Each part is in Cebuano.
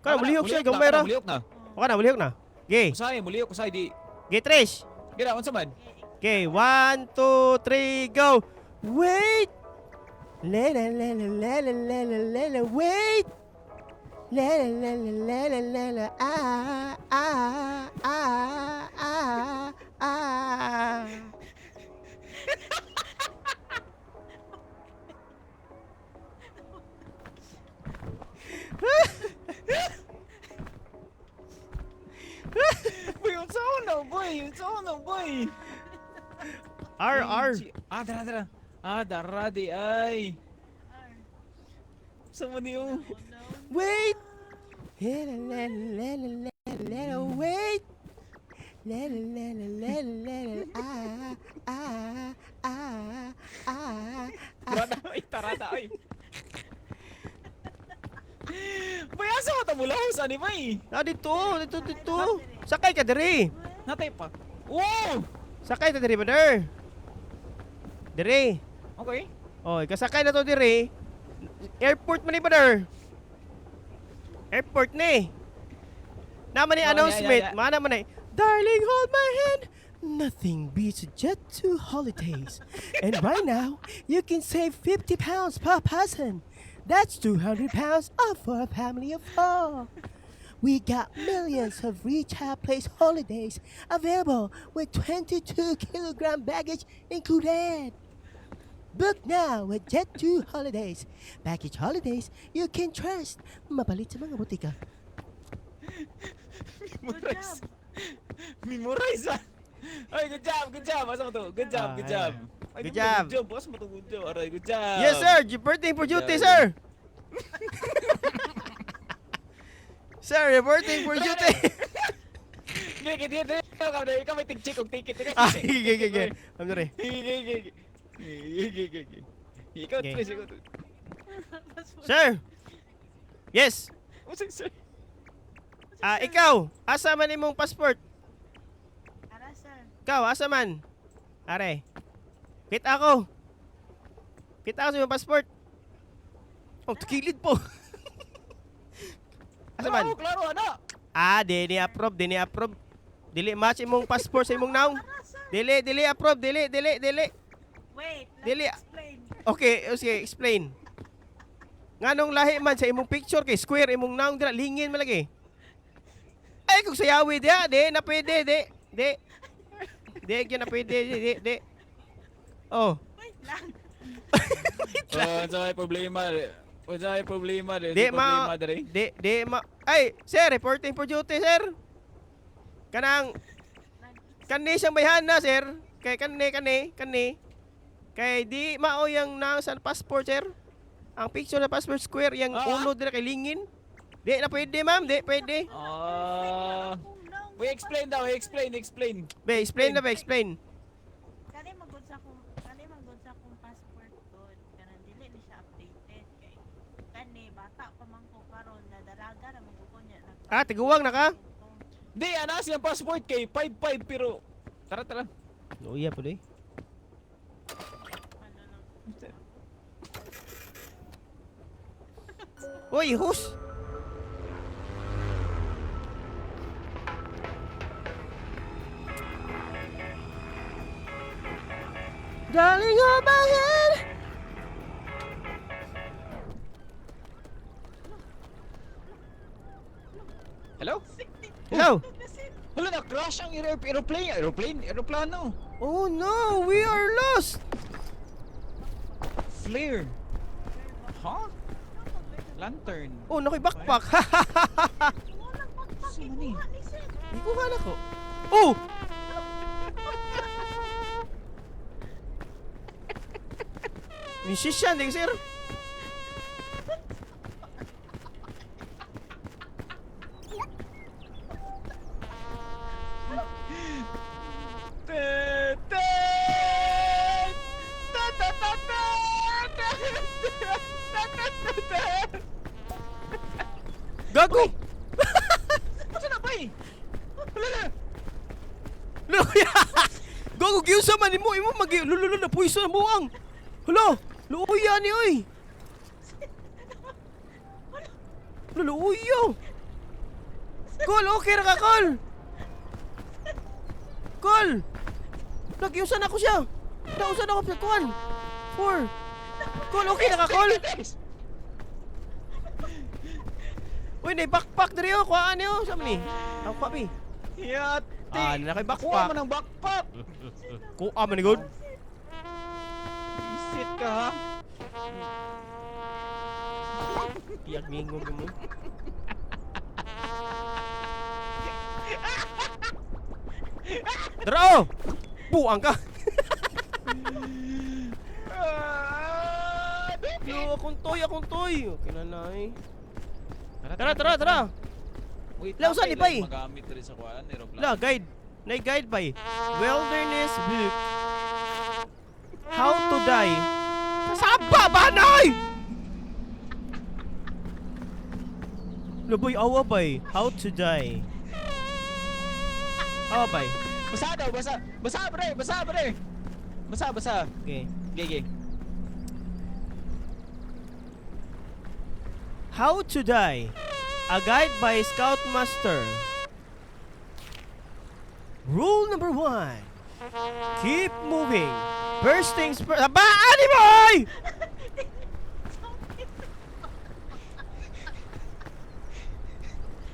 Kana mulihok siya gamay ra. Mulihok na. O kana mulihok na. Okay. Usahay, mulihok usahay di. Okay, Trish. Gira unsa man? Okay, 1, 2, 3, go. Wait. La la la la la la la la la la wait. La la la la la la la la ah ah ah ah ah. Boy, unsa na boy? Unsa na boy? R R. Ah, dara dara. Ah, dara di ay. R. Sa mo niyo? Oh no. Wait. La la la la la la la la wait. La la la la la la la ah ah ah ah ah. Tarada ay, tarada ay. Boy, asa ka tabulaw sa ni boy? Ah, dito, dito, dito. Sakay ka diri. Natay pa. Wow! Sakay ta diri, brother. Diri. Okay. Oh, ikasakay na to diri. Airport man ni brother. Airport ni. Naman ni Oh, yeah, announcement, yeah, yeah. mana man ni. Darling, hold my hand. Nothing beats Jet2 holidays. And right now, you can save £50 per person. That's £200 off for a family of four. We got millions of retail place holidays available with 22 kilogram baggage included. Book now with Jet2 Holidays. Package holidays you can trust. Mapalit sa mga butika. Good Memorize. job. Memorize ah. Ay, good job, good job. Asa mo to? Good job, Ah, good job. Ay, Good di mo job. Good job. Asa mo to? Good job. Aray, good job. Yes, sir. Reporting for duty, Yeah. sir. Sir, reporting for duty. Hindi, hindi, hindi. Ikaw, ikaw may tig-check og ticket. Ikaw, Ah, okay, okay, okay. I'm sorry. Sige, sige, sige. Sige, sige, sige. Ikaw, Okay. Trish, ikaw. Sir. Yes. Unsa, sir? Ah, ikaw, asa man imong passport? Ara, sir. Ikaw, asa man? Are. Kita ako. Kita ako sa imong passport. Oh, tukilid po. Asa man? Klaro, klaro, ana. Ah, di ni approve, di ni approve. Dili match imong passport sa imong naong. Ara, sir. Dili, dili approve, dili, dili, dili. Wait, let Dili. me explain. Okay, okay, explain. Nganong lahi man sa imong picture kay square imong naong dira lingin man lagi. Ay kung sayawi diha, di na pwede, di. Di. Di gyud na pwede, di, di, di. Oh, Wait lang. Oh, unsa may problema? Unsa may problema? di ma problema dere. di di ma Ay, sir, reporting for duty, sir. Kanang kani siyang bayhana, sir. Kay kani kani kani. Kay di mao yang naong sa passport, sir. Ang picture sa passport square yang Ah. ulo dira kay lingin. Di na pwede, ma'am. Di pwede. Ah. We explain daw, explain, explain. Be, explain na ba, explain. Kani magud sa akong kani magud sa akong passport god kanang dili ni siya updated kay kani bata pa man ko karon na dalaga ra man ko niya. Ah, tiguwang na ka? Di, ana siyang passport kay 55 pero tara tara. Luya po eh. Ano lang. Uy, hus! Darling, hold my hand. Hello? Hello? Hala na crash ang aeroplane, aeroplane, aeroplano. Oh no, we are lost. Flare. Huh? Lantern. Oh, nakoy backpack. Walang backpack Saan man eh? ikuha ni sir. Ikuha na ko. Oh! Musician, di sir. Ta ta ta ta ta ta ta ta ta ta ta. Gago! Unsa na bay? Hala na. Luya! Gago, giusa man imo imo mag lululu na puiso na buang. Hala, luya ni oy. Luluya. Kol, okay ra ka, Kol! Kol! Nagiusan ako siya! Nausan ako sa kuan! Four! Kol, okay na ka, Kol! Uy, nay backpack diri oh, kuhaan niyo. Sa ni? Ako kuha bi. Yate. Ah, na kay Kuha backpack. mo ng backpack. Kuha man ni good. Isit ka ha. Piyag mingog mo. Draw! Buang ka. Ah, Yo, akong toy, akong toy. Okay na na eh. Tara, tara, tara. Wait, La, usan napay ni Bay? lang magamit rin sa kuan, aeroplano. La, guide. Nay guide bay. Wilderness book. How to die. Saba ba nay? Luboy awa bay. How to die. Awa bay. Basa daw, basa. Basa pre, basa pre. Basa, basa. Okay. Gege. How to Die. A guide by Scoutmaster. Rule number 1. Keep moving. First things first. Aba, ani boy!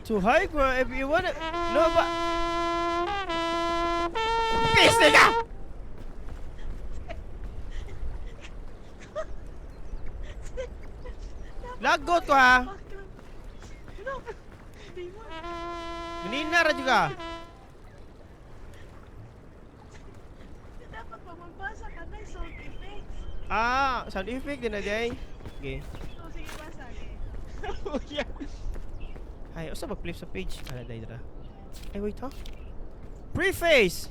To high ground if you wanna. No ba? Piste ka! Lagot ko ha. No. Di mo. Ganina ra juga. Dapat pag magbasa ka na sound effects. Ah, sound effect din na day. Okay. So, sige, basa. Okay. Oh, yeah. Ay, usa mag-flip sa page. Ala, day dra. Ay, wait ha. Preface!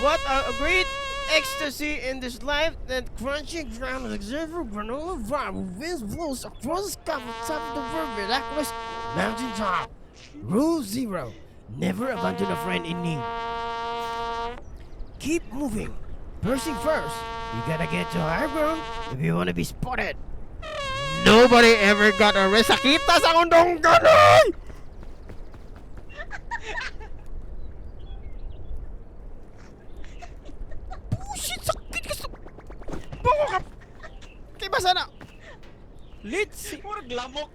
What a great ecstasy in this life that crunching ground observer granola vibe winds blows across the sky from top of the world miraculous mountain top. Rule zero. Never abandon a friend in need. Keep moving. Pursing first. You gotta get to higher ground if you wanna be spotted. Nobody ever got arrested. Sakita sa akong donggonoy! Bullshit! Sakit ka sa... Bako ka! Kay basa na! Let's see. Murag lamok.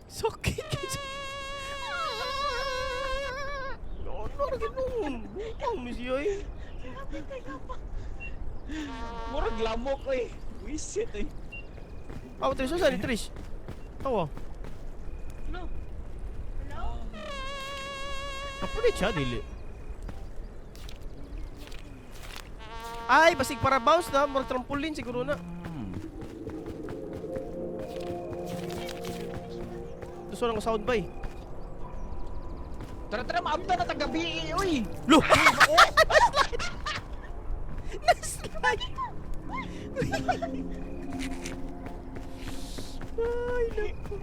Sakit ka sa... Ano na ganoon? Bukang ni siya eh. Grabe ka pa. Murag lamok eh. Wisit eh. Aw, Trish. Saan ni Trish? Tawa. No. Hello? Kapulit siya, dili. Ay, basig para bounce na. Murag trampoline siguro na. Gusto lang ko sound bay. Tara tara, maabta na tagabi eh, uy. Lo! Naslide! Ay, naku.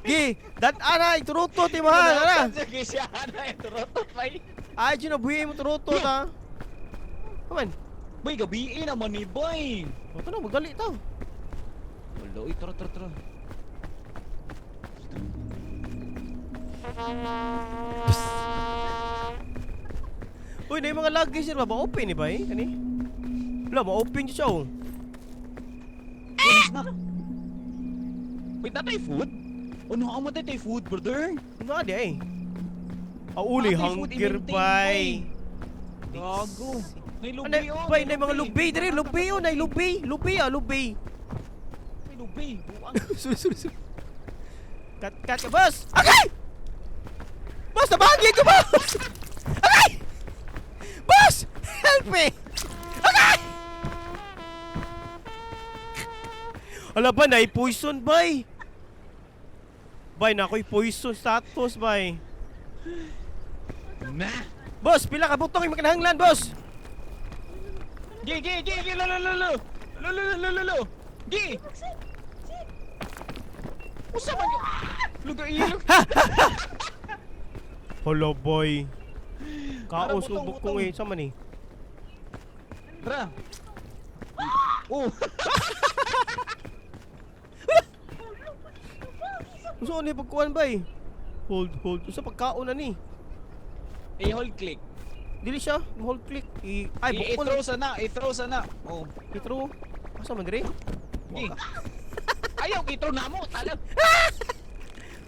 Gi, dat ana turuto ti mahal ana. Sige siya na eh, turotot bay. Ay, ginabuhi mo turuto ta. Come on. Bay, gabi eh naman ni boy. Ito na, magdali ta. Wala, uy, tara tara tara. Uy, na yung mga luggage nila ba? Open ni ba eh? Kani? Wala, ma-open siya oh. Snack. Wait, natay food? Ano ang matay food, brother? Ano nga di eh? Ah, uli, Atay food, hunger i-maintain bay. Gago. Nay Ano, lubi oh. bay, na yung mga lubi, dire, lubi oh, na lubi, lubi ah, lubi. Nay lubi. Buang. Sorry, sorry, sorry. Cut, cut, boss! Okay! Boss, nabahagi ko, boss! Okay! Boss! Help me! Okay! Ala ba, nai-poison, bay? Bay, na ako'y poison status, bay. Na. Boss, pila ka butong yung makinahanglan, boss! Gi gi gi gi lo lo lo lo. Lo lo lo lo lo lo. Gi. Sit! Sit! Usa man. Lugar ilog. Hello, boy. Kaos Tara, ng butong, bukong butong. eh. Sama ni? Tara. Oh! Unsa ni pagkuan bay? Hold, hold. Unsa pagkaon na ni? I-hold click. Dili siya, hold click. I ay bukol. I-throw sana, i-throw sana. Oh. I-throw. Asa man dire? Gi. Ayaw, i-throw na mo. Talag.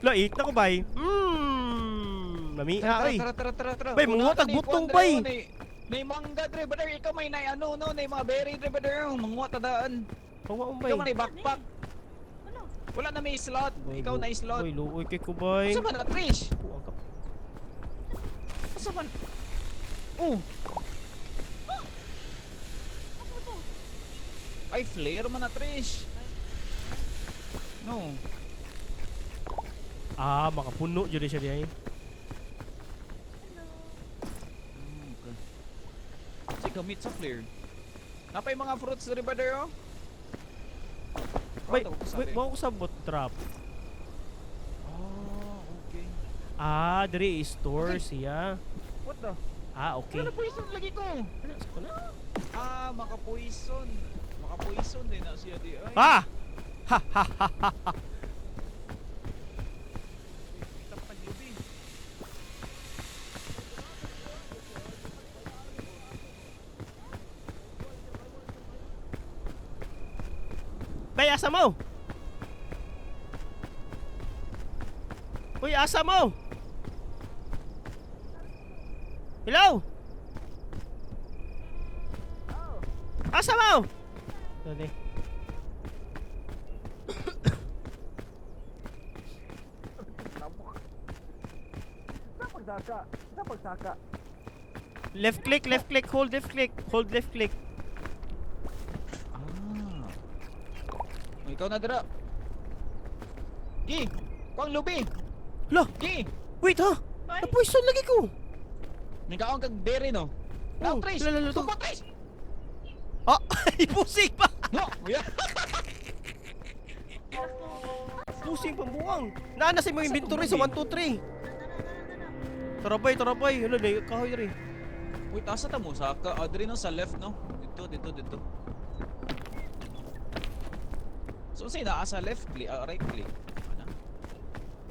La, eat na ko bay. Lami Tara, ay. tara, tara, tara, tara. Bay, manguha tag butong, bay. Nay mangga dre, brother. Ikaw may nay ano no, nay mga berry dre, brother. Manguha ta daan. Pawa bay. Ikaw may backpack. Ano? Wala na may slot. Bay, Ikaw na slot. Boy, luoy kay ko bay. Asa man na Trish? Kuha ka. Asa man? Oh, Ano to? ay flare man na Trish. No. Ah, makapuno jud siya diay. Hello. Okay. Kasi gamit sa flare. Napay mga fruits dre, brother, oh. Bay, Ako, wait, sabi. mo ko sa bot trap. Ah, okay. Ah, dire store siya. What the? Ah, okay. Wala na poison lagi ko. Ano, sa ko na? Ah, maka-poison. Maka-poison din na siya di. Ay. Ah! Ha ha ha ha. ha. Kita pa taglubi. Bay, asa mo? Uy, asa mo? Hello? Asa mo? Dali. Sa pagsaka. Sa pagsaka. Left click, hold left click, hold left click. Ah. Oh, ikaw na dira. Gi, kuang lubi. Hala, Gi. wait ha. Ay, Napoison lagi ko. Nikaon kag berry no. Now, Oh, Trish. la, la, la, to. Tupa, Trish. Ah, pusing pa. No. Yeah. Pusing pambuang. Naa na sa imong Asa inventory sa tong 1 2 3. tara, tara, tara. Tara bay, tara bay. Hala, na kahoy diri. Wait, asa ta mo saka? Ah, diri no sa left no. Dito, dito, dito. So say na asa left click, ah, right click. Ano?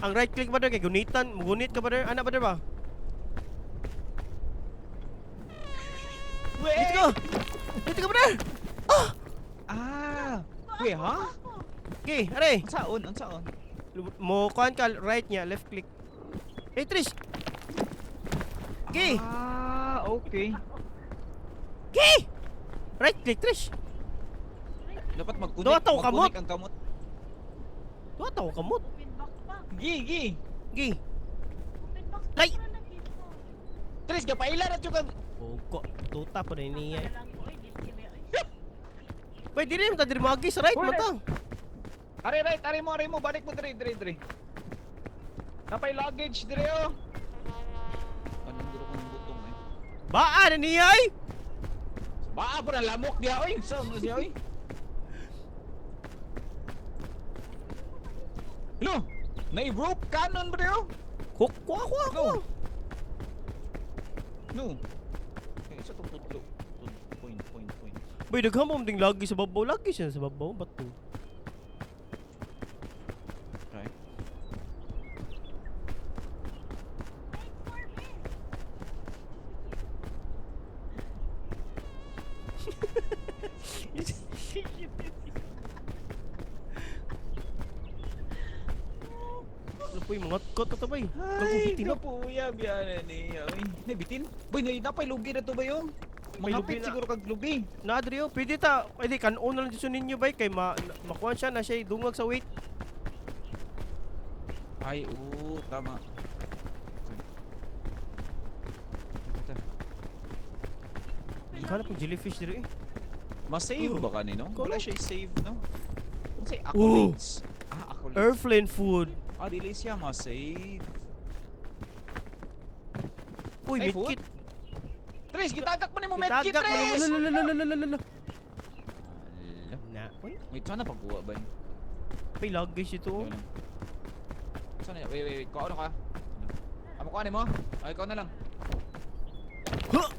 Ang right click ba der kay gunitan, mugunit ka ba der? Ana ba der ba? Wait. Dito ka. Dito ka ba der? Ah! Ah. Wait, ha? Okay, are. Unsaon? Unsaon? Mo kuan ka right niya, left click. Hey Trish. Okay. Ah, okay. Okay. Right click Trish. Dapat mag-connect. Dapat ako kamot. mag-connect ang kamot. Tuwa ta ko kamot. Open backpack. Gi, gi. Gi. Open box. Ay! Tara lang dito. Tris, kapaila ra jud kag. Ogo, tuta pa rin niya. Tara lang ko, ay, dili ba, ay. Bay, dili man ta diri moagi sa right man ta. Are right, are mo, balik mo diri, diri, diri. Napay luggage diri oh. Anong diri ko ng butong eh. Baa na niya ay. Baa po na lamok diha oy. Sa mo siya oy. Hello. Nay rope cannon ba diri oh? Kuk kuha kuha kuha. No. Okay, isa tong tudlo. Point, point, point. Bay, daghan pa ding lagi sa babaw, lagi siya sa babaw, ba't to? Okay. Wait for me. Ano po yung mga kot na to bay? Ay, Gago, bitin na. kapuya biya niya. Oy, nabitin. Boy, nay napay lugi na to ba yo? May lubi Mangapit na. siguro kag lubi. Na Adrio, pwede ta, pwede kanon na lang dito ninyo bay kay ma makuha siya na siya dungag sa weight. Ay, oo, tama. Okay. Teka, teka. Ikaw na pong jellyfish diri eh. Ma-save Oh. ba kanino? Ko Wala lang. siya i-save, no? Unsay Oh. accolades? Ah, accolades. Earthling food. Ah, dili siya ma-save. Uy, Ay, food? medkit. Tris, gitagak pa nimo medkit, Itagak mo. Tris! Lalalalalalala. Ala. Na, uy, Wait, sana pagkuha ba yun? may luggage ito. Oh. Wait lang. Sana, wait, wait, wait. Kuha ano ka? Ano? Amo kuha mo? Ay, ikaw na lang. Huh!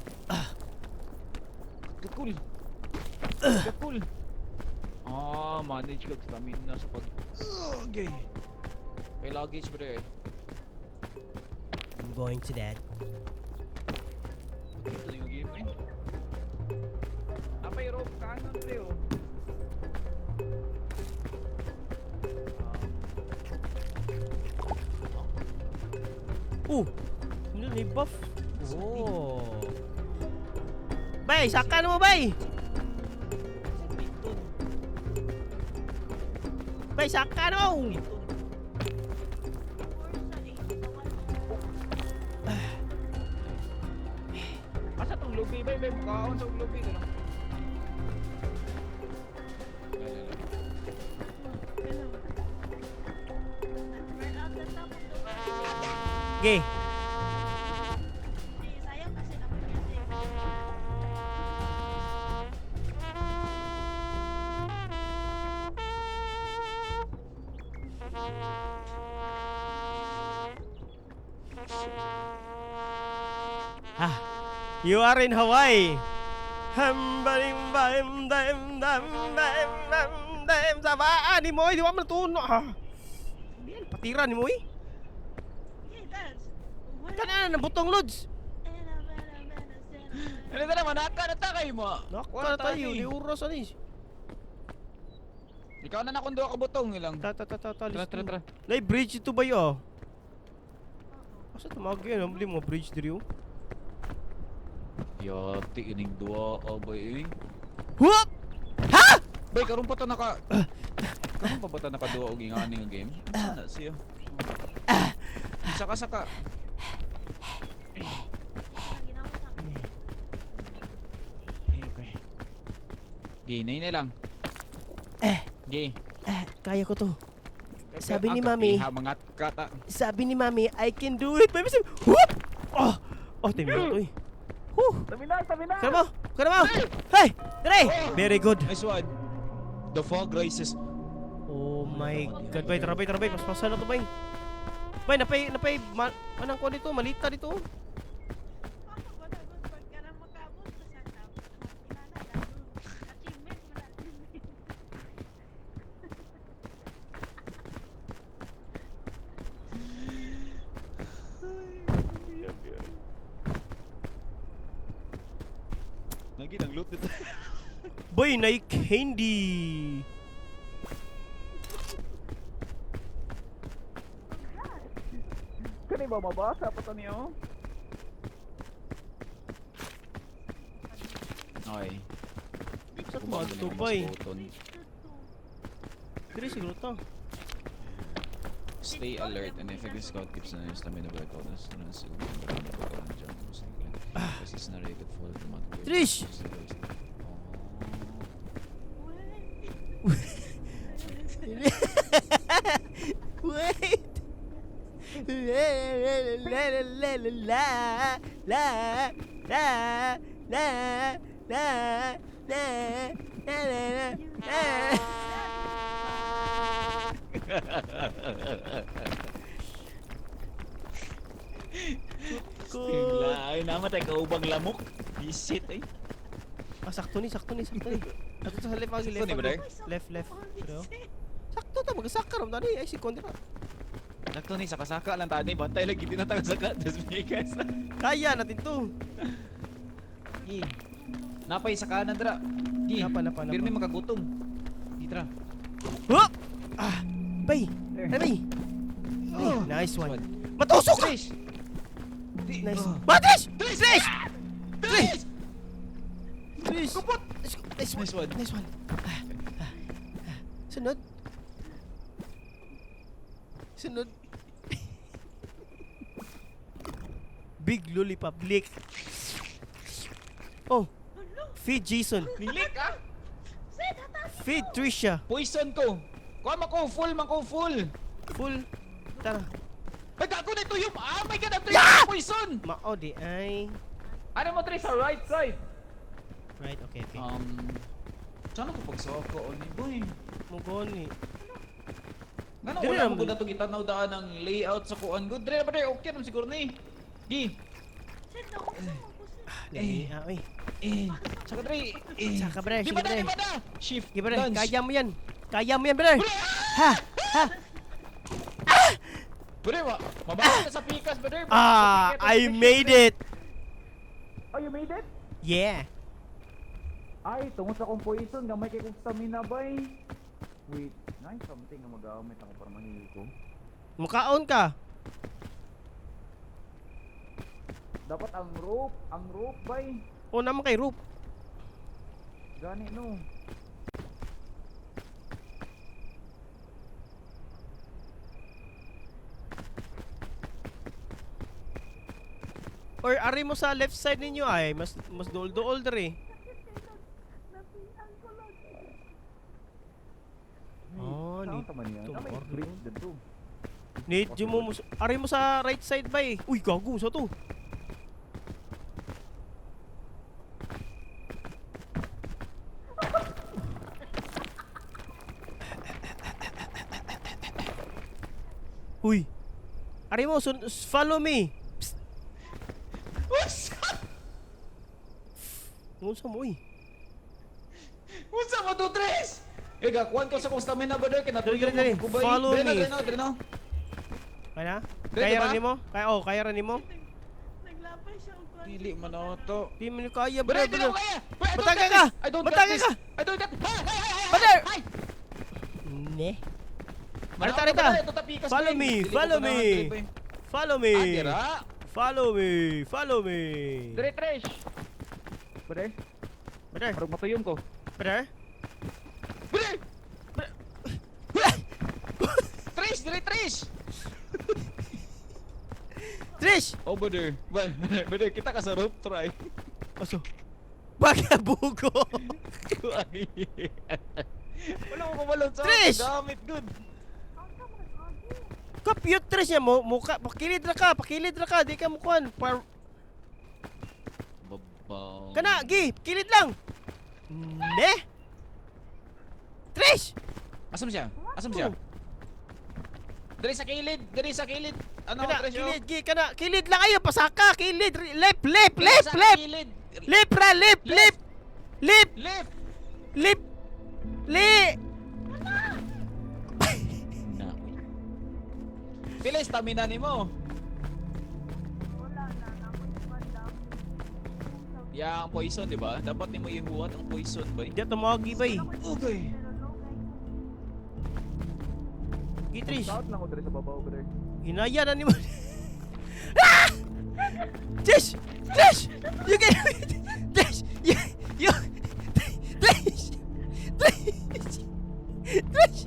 Cool. Cool. Ah, manage kag stamina sa pag. Okay. May luggage bre. I'm going to that. Ito na yung game eh. Napay rope kanon pre oh. Oh! Ano ni buff? Oh. Bay, saka na mo, bay! Bay, saka na mo! Four sa eight, sa one. Asa tong lubi bay bay mukaon sa lubi ano. Burn out na tapos dumaan. Okay. Hindi, sayang kasi naman music. Ah, you are in Hawaii. Hum, barim, barim, dam, dam, dam, dam, dam. Sabaan ni mo, di ba man tuno? Ah. Yan, patira ni mo eh. Okay, dance. Wala. Kanan na butong lods. Era, era, era, era. Ano na naman naka na ta kayo mo. Naka na tayo, ni oras ani. Ikaw na na kung duha ka butong ilang. Ta ta ta ta ta. Tara tara tara. Nay bridge ito ba yo? Asa tumawag yun? Ang bili mo bridge diri oh. Yati ining duha oh bay. Eh. Hup! Ha! Bay karon pa ta naka Karon pa ba ta nakaduha og ingani nga game? Sana siya. Saka saka. Ginawa sa akin. Okay. Gay na na lang. Eh. Gay. Eh, kaya ko to. Sabi ni Mami. Kapiha, mga kata. Sabi ni Mami, I can do it. Baby, sabi, whoop! Oh! Oh, timba to eh. Whew! Stamina, stamina. Kaya mo! Kaya mo! Hey! Dre! Very good. Nice one. The fog rises. Oh my God. Bay, tara bay, tara bay. Paspasan na to bay. Bay, napay, napay, ma anong kuha dito? Malita dito. Ako ba na good pag ka na makaabot sa sa top? Kilala lalo. Achievement mo na achievement. Lagi nang loot dito. Bay, nay candy. Kani ba mabasa pa to niyo? Okay. Sa tuwa to bay. Button. Dire siguro to. Stay alert and effective scout keeps an stamina by bonus. Because it's narrated for the month. Trish! Wait. La la la la la la la la la la la la la. Good. Ay, namatay ka ubang lamok. Bisit eh. Ah, sakto ni, sakto ni, sakto ni. Ato sa left, agi, Sakto left, ni, brother? agi. Left, left. Pero, sakto ta, magasaka ram tani. Ay, si Kondra. Sakto ni, saka-saka lang tani. Bantay lagi, di na tayo saka. Just me guys. Kaya natin to. Gi. Napay sa kanan dra. Gi. Napa, napa, napa. Pirmi makagutom. Gi tra. Hup! Ah, bay. Ay, bay. Ay, nice one. Matusok ka! Trish! Di- Nice. Oh. Ma, Trish! Trish! Trish! Trish! Trish! Kupot! Let's go. Nice one. Nice one. Nice one. Ah, ah, ah. Sunod. Sunod. Big lollipop lick. Oh, feed Jason. Nilik ah! Zed, hataki Feed Trisha. Poison ko! Kuha man ko, full man ko, full! Full. Tara. Ay, gago na ito yung... Ah, my God! Ang Trish! Poison! Mao di ay. Ano mo, Trish? Sa right side! Right, okay, okay. Sana ko pagsaka, oni boy. Mugoni. Ngano Dire wala lang mo gud ato gitanaw daan ang layout sa kuan gud. Dire ba dire okay naman siguro ni. Gi. Zed, nauso mo ko, Zed. Lami, ah, oy. Eh. Saka dre. Eh. Saka, bre, Di sige, ba na, bre. di ba na? Shift. Sige, bre, lunge. kaya mo yan. Kaya mo yan, bre. Ha! Ha! Bre, mababa na sa pikas, brother. Ah, I made it! Oh, you made it? Yeah. Ay, tungod sa akong poison, gamay kay kong stamina, bay. Wait, nice something nga magamit ako para mahil ko. Mukaon ka. Dapat ang rope, bay. O naman kay rope. Gani no. Or ari mo sa left side ninyo ay mas mas dool-dool dere. Oh, Saan ni ta man niya? Tama yung bridge dito. Medyo mo ari mo sa right side ba eh. Uy, gago sa to. Uy. Ari mo, follow me. Psst. What's up? Unsa mo uy? Unsa mo to, Tres? Eh, gakuan ko sa kong stamina, brother. Kaya Dali, dali, dali. ko, bay. Follow Dali na, me. dali na, dali na. Kaya na? Dali, Kaya diba? ra nimo? Kaya oh, kaya ra nimo? Naglapay siya og kwan. Dili man ako to. Di mo ni kaya, Brother, bro. dili ko kaya! Wait, I don't Matangga got ka! this! I don't got Matangga this! ka! I don't got. Hi! Hi! Hi! Hi! Brother! Hi! Ne. Manawag Arita, ka, arita. brother. Ito ta pikas, Follow bay. me, Dili ko follow ganahan, me. dili, bay. Follow me. Ah, dira. Follow me. Follow me. Dire, Tres. Brother, Brother. marag matuyon ko. Brother. Brother! Tres, dire, Tres! Trish! Oh, brother. Brother, kita ka sa rope try. Aso. Baka bugo. Wala ko kumalot sa Trish! gamit, good. Kapyot Trish niya mo muka pakilid ra ka, pakilid ra ka, di ka mukuan. Par Babaw. kana gi, kilid lang. Ne. Trish! Asam siya? Asam siya? Oh. Diri sa kilid, diri sa kilid. Ano, Kana Trish? oh? kilid gi kana kilid lang ayo pasaka, kilid left left Diri left sa left. kilid. Left ra left left. Left Left. left. Li. Na, uy. Pila yung stamina nimo? Wala na, namoy kwan lang. Ya, ang poison, di ba? Dapat nimo ihuwat ang poison, bay. Di tumagi bay. Okay. Pero no guys. Gi Trish. Shout lang ko diri sa babaw, brother. Hinaya na ni mo. Ah! Trish! Trish! You can Trish! You Trish! Trish! Trish!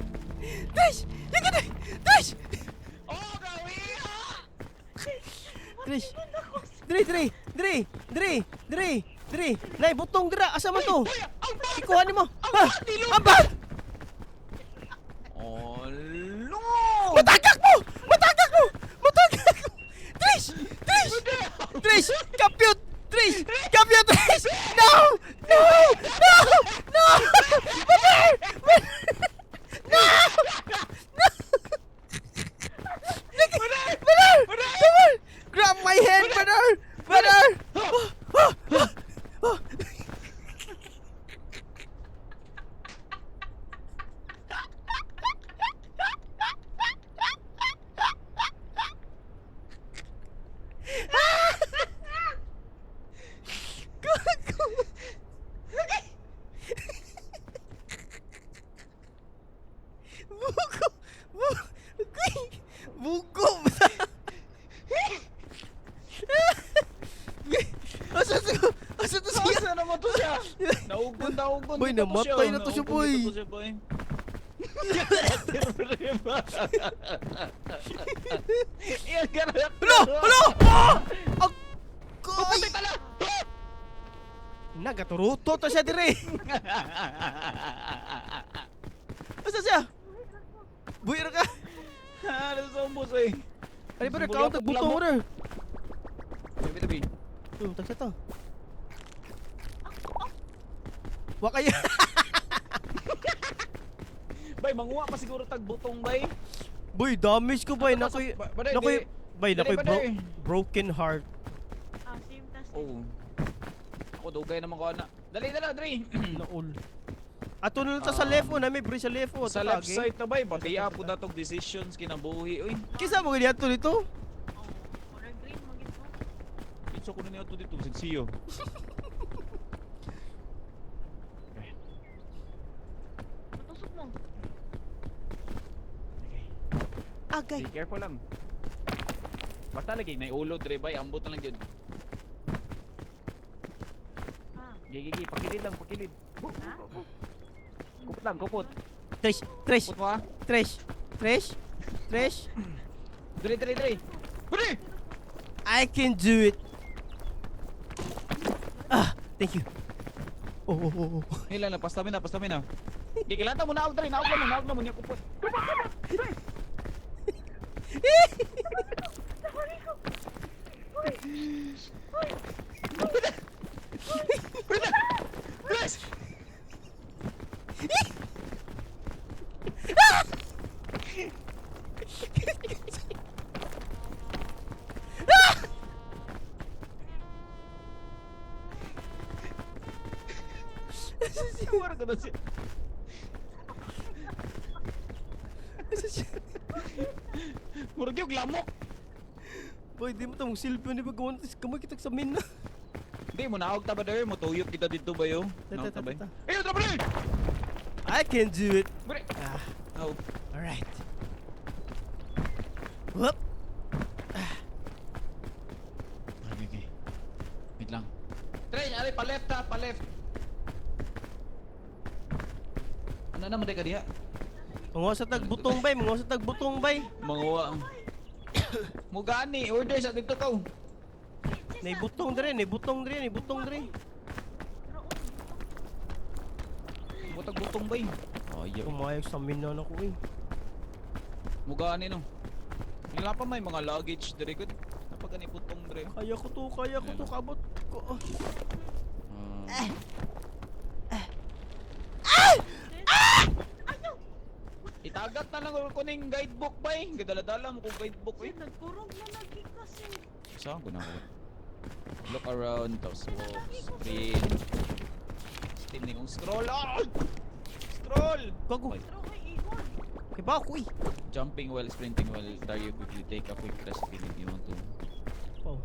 Trish! You can Trish! Oh, gawi! Ah! Trish! Dre, dre, dre, dre, dre, dre. Nay, butong dira. Asa man to? Uy, ang bag! Ikuha nimo. Ang Ha? bag, nilog! Ang bag! Oh, no! Matagak mo! Matagak mo! Matagak mo! Trish! Trish! Trish! Compute! Trish! Compute! Trish! No! No! No! No! Brother! No! No! Brother! Brother! Grab my hand, brother! Brother! Oh, oh, oh, oh. Gago! Bugo! Bugo! Bugo! Asa to? Asa to siya? Asa naman to siya? Naugon, naugon. Boy, dito namatay na to siya, Naugon boy. dito to siya, boy. Iyan ka na. Hello! Hello! Ah! Agay! Patay tala! Nagaturuto to siya dire. Asa siya? Buhi ra ka. Ah, nasa sa umbos eh. Ay, pero count butong order. Tabi, tabi. Tagsa to. Wa kayo. Bay, manguha pa siguro tag butong, bay. Boy, damage ko bay. Nakoy, Baday, nakoy, di. bay, Dali, nakoy baday. broken heart. Ah, same tas. Oh. Ako dugay naman ko ana. Dali dala dre. Naul. Ato na lang ta sa Ah. left oh, na may bridge sa left oh. Sa left Tatagi. side ta bay, batiya po datog decisions kinabuhi oy. Kisa mo gani ato dito? Oh, color green mo gid ko. Kinsa ko na niya dito bisag siyo. Matusok mo. Okay. Agay. Be careful lang. Basta lagi nay ulo dre bay, ambot na lang gyud. Ah. Gi gi gi, pakilid lang, pakilid. Ha? Kupot lang, kupot. Trish, Trish, Kupot mo ah. Trish, Trish, Trish. Dre dre dre. Dre! I can do it. Ah, thank you. Oh. Hila na, pastami na, pastami na. Gigilata mo na dre, naog na mo, naog na mo niya kupot. Bilis! Wala ka na siya. Murag yung lamok. Boy, di mo tong silbi ni pag kamay kitag sa min na. Hindi mo naog ta ba dre, mo tuyok kita dito ba yo? Ta, Naog ta, ta ba? ta, ta. Ayo, dre! Dre! I can do it. Dre! Ah, Oh. all right. Whoop. Okay. Wait lang. Dre, ari pa left ha, pa left. Ano naman ka diha? Manguha sa tagbutong bay, manguha sa tagbutong bay. Manguha. Mo gani, order sa dito ka. Nay butong dre, nay butong dre, nay butong dre. Butag butong bay. Ay, Kumayag sa min na ako eh. Mo gani no. Wala pa may mga luggage dre gud. Napagani butong dre. Kaya ko to, kabot ko. Ah. Itagat na lang ko ning guidebook bay. Gadala-dala mo kong guidebook eh. Nagkurog na lagi kasi. Saan ko na ako? Look around, tapos walk, sprint. Steam ni kong scroll. Ah! Scroll! Gago. Okay. Pero kay Ihon. Kay ba ako eh. Jumping while sprinting while Dario quickly take a quick rest if you want to Oh.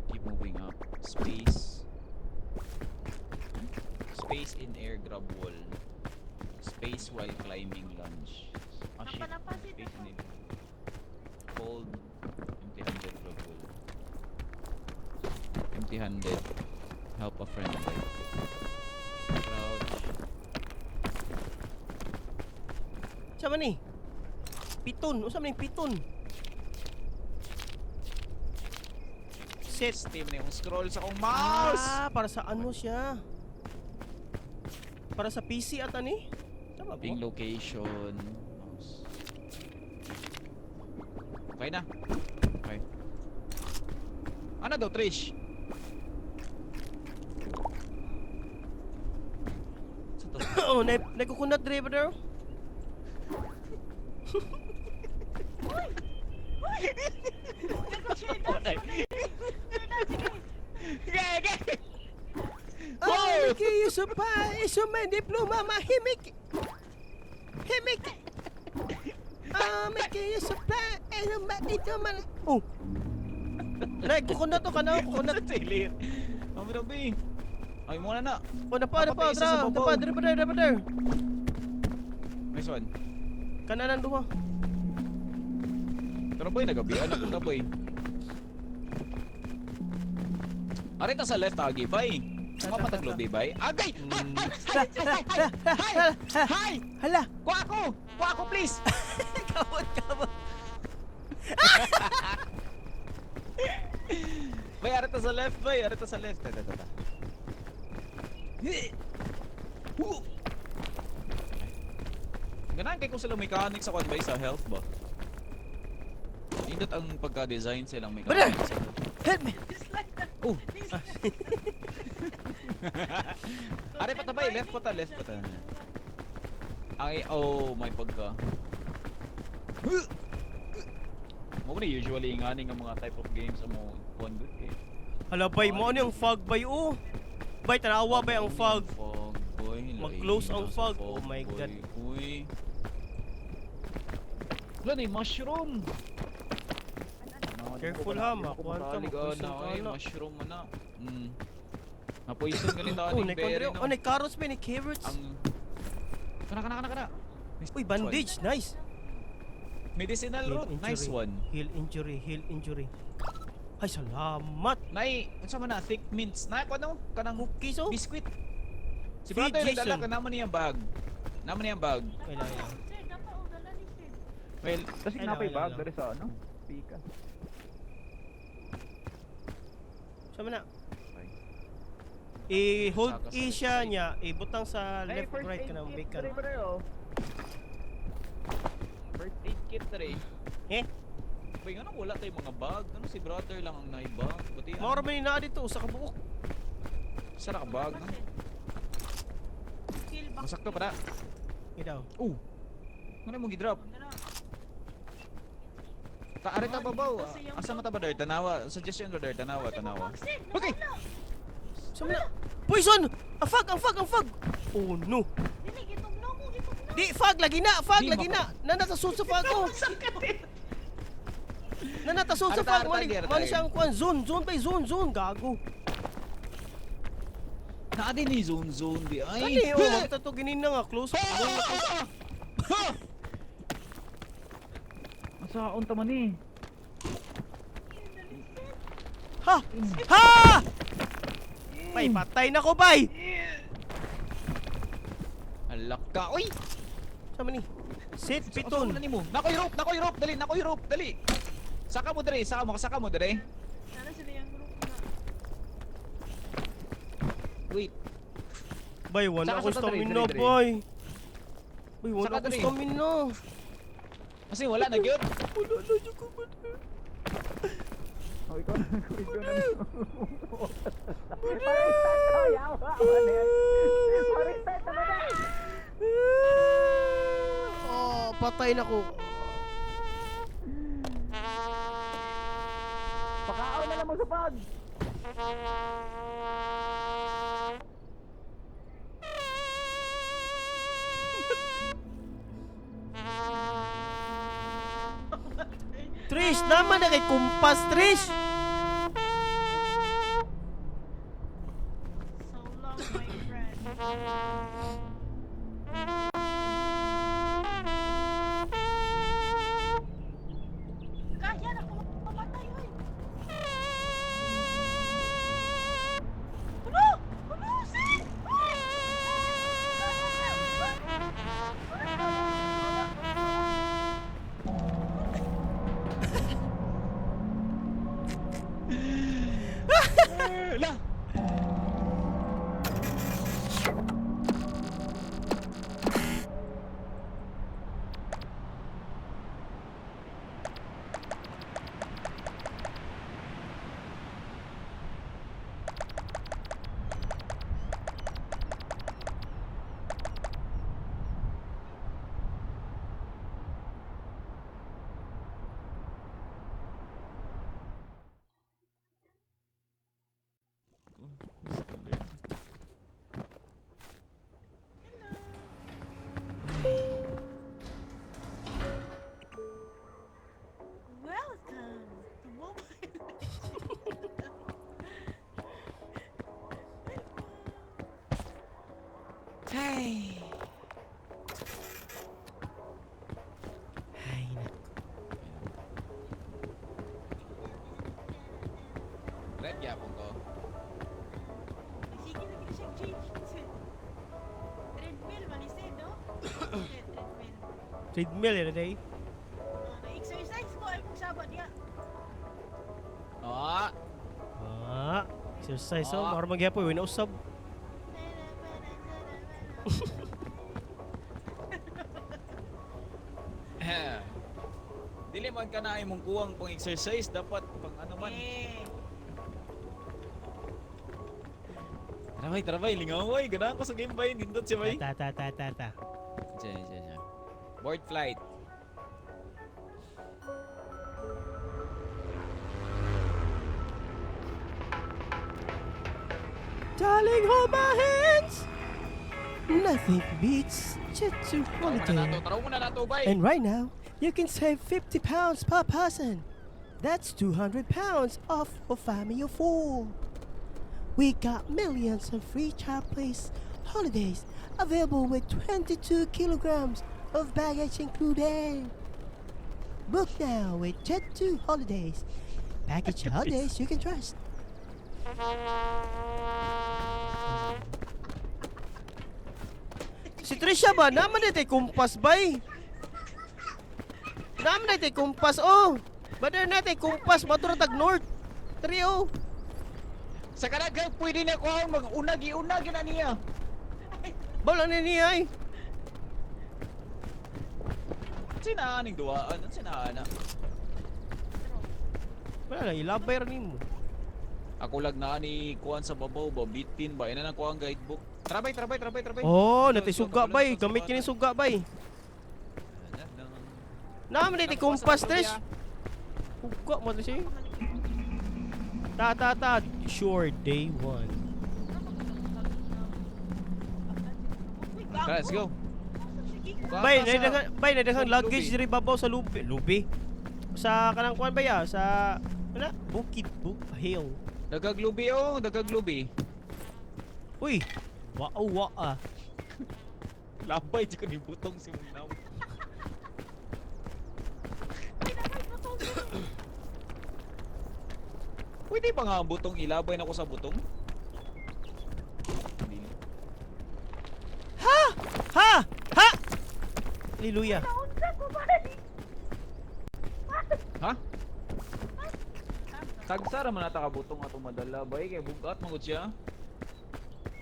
keep moving up. Space. Space in air grab wall. Space while climbing lunge. Ah, shit. Napalapasin Space ako. in air. Hold. Empty handed grab wall. Empty handed. Help a friend. Crouch. Sa man ni? Piton, unsa man ni piton? Set. Steam na yung scroll sa akong mouse! Ah, para sa ano siya? Para sa PC at ani? Tama ba? Ping location. Mouse. Okay na. Okay. Ano daw, Trish? Sa to? Oh, na nagkukunat driver daw. Gay, gay! Ah, kayo sa pa, iso may diploma mahimik. Himik. Ah, may kayo sa pa, ano ba ito man? Oh. Nay, kukunat to kana, kukunat. Sa tailor. Mami Rabi. Ay, muna na. Oh, napa, napa, Dapat isa sa dra, babaw. napa, dra, dra, dra, dra. Nice one. Kananan duha. Pero boy, nagabian ako na boy. Arita sa left, agi, bay. Mapataglo, bay. Agay! Hi! Hi! Hi! Hi! Hi! Hi! Hala. Kuha ako! Kuha ako, please! Kamot, kamot. Bay, arita sa left, bay. Arita sa left. Ta, ta, ta, ta. Hu! Ganahan kay kung sila mechanic sa kwan bay sa health ba? Nindot ang pagka-design silang Brother! mechanic sa health. Help me. Just like that. Oh! Please. Are pa ta bay, left pa ta, left pa ta. Ay, oh, may pagka. Mo ni usually ngani nga mga type of games amo kuan good kay. Hala bay mo ano yung fog bay oh. Bay, tanawa bay ang fog. Fog, boy. Mag-close ang Lain na sa fog. Oh my boy. God. Uy. Wala na yung mushroom. Careful ha, makuha ka, Mataligan mapoison na ka ay, na. mushroom mo na. Napoison ganito Oh, aning may berry kondre. no. Oh, may carrots bay, may carrots. Ang Kana kana kana kana. Nice Uy, one. bandage, nice. Medicinal Heal root, nice injury. one. Heal injury, heal injury. Ay, salamat. Nay, unsa man na thick mints. Na ko ano kanang Cookies oh. biscuit. Si Feed brother nagdala Jason. ka naman niyang bag. Naman niyang bag. Wait lang, wait lang. Sir, dapat o dala ni sir. Well, Kasi Ay, napay lang, bag lang. diri sa ano? Pika. Sama na. Ay. I-hold Saka sa E left siya side. niya, ibutang sa Ay, left first right aid ka ng kit bacon. diri, pre, oh. First aid kit dre. Eh? Bay, ano wala tayong mga bag? Ano si brother lang ang naibag? Buti ano? Maura man ni naa dito usa ka buok. Sa ka bag, no? Heal back. Masakto pa na. Idaw. Oh. Ano mo gidrop? Dala. Ta are ta babaw. Kasi yung Asa mata brother? Tanawa. Suggestion brother, tanawa, tanawa. Sir, Okay. nawala. Sama na. Poison! Ang fog, ang fog, ang fog. Oh no. Dili gitugnaw ko, gitugnaw. Di fog lagi na, fog Di, lagi na. Nanatasod sa fog oh. Nanatasod sa Arta, fog arta, mali di, arta, mali di. siya ang kuan zone, zone by zone, zone gago. Naa din ni zone zone di ay. Kani oh, magta to ginin na nga close. Asa unta man ni? Ha! Ha! Bay, patay na ko bay. Alak ka. Uy! Sama ni. Sit Asa piton. man na nimo? Nakoy rope, nakoy rope, dali, nakoy rope, dali. Saka mo dre, saka mo, saka mo dre. Sana sila yung group na. Wait. Bay, wala Saka ako sa dre, stamina, dre, dre. bay. Bay, wala Saka ako dre. stamina. Kasi wala na gyud. Wala na dyan ko ba? Oh, ikaw na, ikaw na. Oh, patay na ko. Pakaon na lang mo sa bag. Trish, naman na kay kumpas, Trish! So long, my friend. Kaya na pumatay, oy. Ano? Ano, sis? La. Welcome to Mobile Legends. Ay. Ay, naku. Red gyapon ko. Sige na gid siya change. Treadmill man ni sir, no? Treadmill. Treadmill, eh, day. Oh, na-exercise ko ay mong saba niya. Ah, Ah, exercise, oh. Ah. Mara magyapon, wala usab. Dili man ka na imong kuwang pang exercise dapat pang ano man. Eh, Tara bay, tara bay, lingaway, ganahan ko sa game bay, nindot siya bay. Ta, ta, ta, ta, ta. Siya, siya, siya. Board flight. Darling, hold my hands. Nothing beats Jet2 Taraw mo na nato, holiday. taraw mo na nato, bay. And right now, you can save £50 per person. That's £200 off a family of four. We got millions of free child place holidays available with 22 kilograms of baggage included. Book now with Jet2 Holidays. Package holidays you can trust. Si Trisha ba? Naman na kumpas bay. Naman na tay kumpas oh. Bader na tay kumpas matura tag north. Trio. Sa kanag pwede na ko mag unag iunag na niya. Bawal na niya ay. Sina aning duwaan, sina ana. Wala lang ilabay ra nimo. Ako lag na ni kuan sa babaw ba bitin ba ina na ko ang guidebook. Trabay, trabay, trabay, trabay. Oh, natay suga bay. Gamit kini suga bay. Naman na tay kumpas, Trish. Huga mo to siya. Ta ta ta. Sure, day one. Tara, let's go. Bay, Baka sa- bay, nadaghang sa luggage lubi. diri babaw sa lubi. Lubi. Sa kanang kuan ba ya? Sa ano? Bukid, Buk Hill. Dagaglubi oh, dagaglubi. Uy. Wow, wa ah. Labay di ko ni butong si Munaw. Pwede pa nga ang butong ilabay na ko sa butong? Hindi. Ha! Ha! Hallelujah. Naunsa ko ba? Ha? Tagsara man ata ka butong atong madala bay kay bugat man gud siya.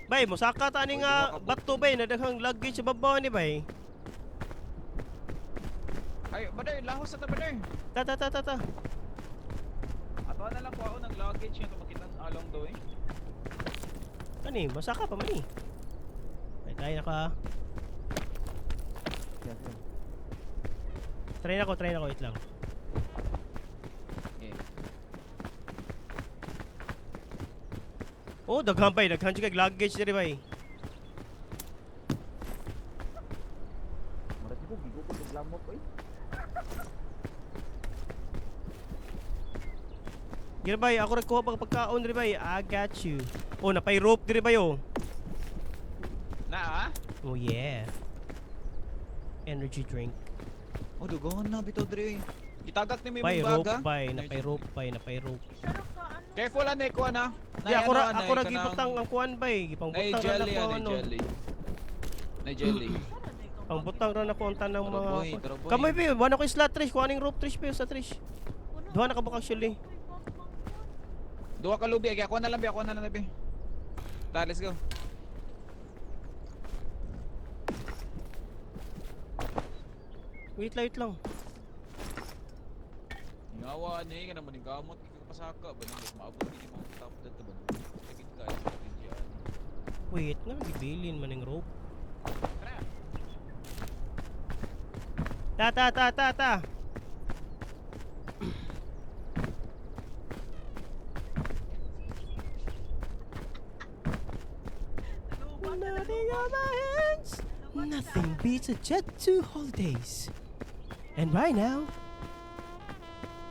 Bay, musaka ta ani nga bato bay, nadaghang luggage sa babaw ni bay. Ay, baday, lahos na ta baday. Ta ta ta ta ta. Ato na lang ko ako ng luggage nga makita along the way. Ani, masaka pa man ni. Ay, tayo na ka. Try na ko, wait lang. Okay. Oh, daghan bay, daghan jud kay luggage diri bay. Murag ko gigo ko sa lamok oy. Gira bay, ako ra kuha pag pagkaon diri bay. I got you. Oh, napay rope diri bay oh. Na ah? Oh yeah. Energy drink. Oh, dugon na bitaw diri. Gitagak ni may Bay mong rope baga. bay, napay rope bay, napay rope. Careful ane ko ana. Di ako ra gibutang ang kuan bay, Nay gipangbutang ra jelly nako ana ano. jelly. Nay jelly. Pangbutang ra nako ang tanang Tara, mga boy, tara, boy. Kamay be, wala ko slot Trish, kuha ning rope Trish be sa Trish. Duha na ka buk actually. Duha ka lubi, agi ako na lang bi, ako na lang bi. Tara, let's go. Wait lang, wait lang. Ngawa ani ka naman ning gamot kay pasaka ba nang maabot gid mga top dito ba. Sakit ka diyan. Wait, nga gibilin man ning rope. Tara. Ta ta ta ta ta. Nothing on my hands. Nothing beats a Jet 2 holidays. And right now,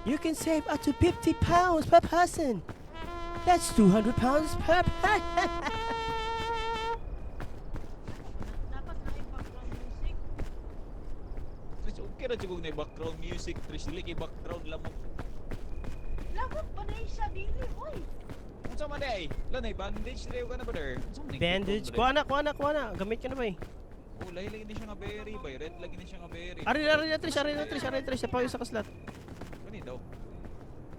you can save up to £50 per person. That's £200 per person. Dapat na background music. Trish, okay ra jud na background music, Trish, dili kay background lamok. Lamok pa na siya dili, oy. Unsa man day? La nay bandage dire ka na ba der? Unsa man Bandage. Kuha na, kuha na, kuha na. Gamit ka na ba eh. Oh, lahi lagi ni siya nga berry, bay red lagi ni siya nga berry. Ari, ari na Trish, ari na Trish, ari na Trish. Sa pa sa kaslat. Kani daw.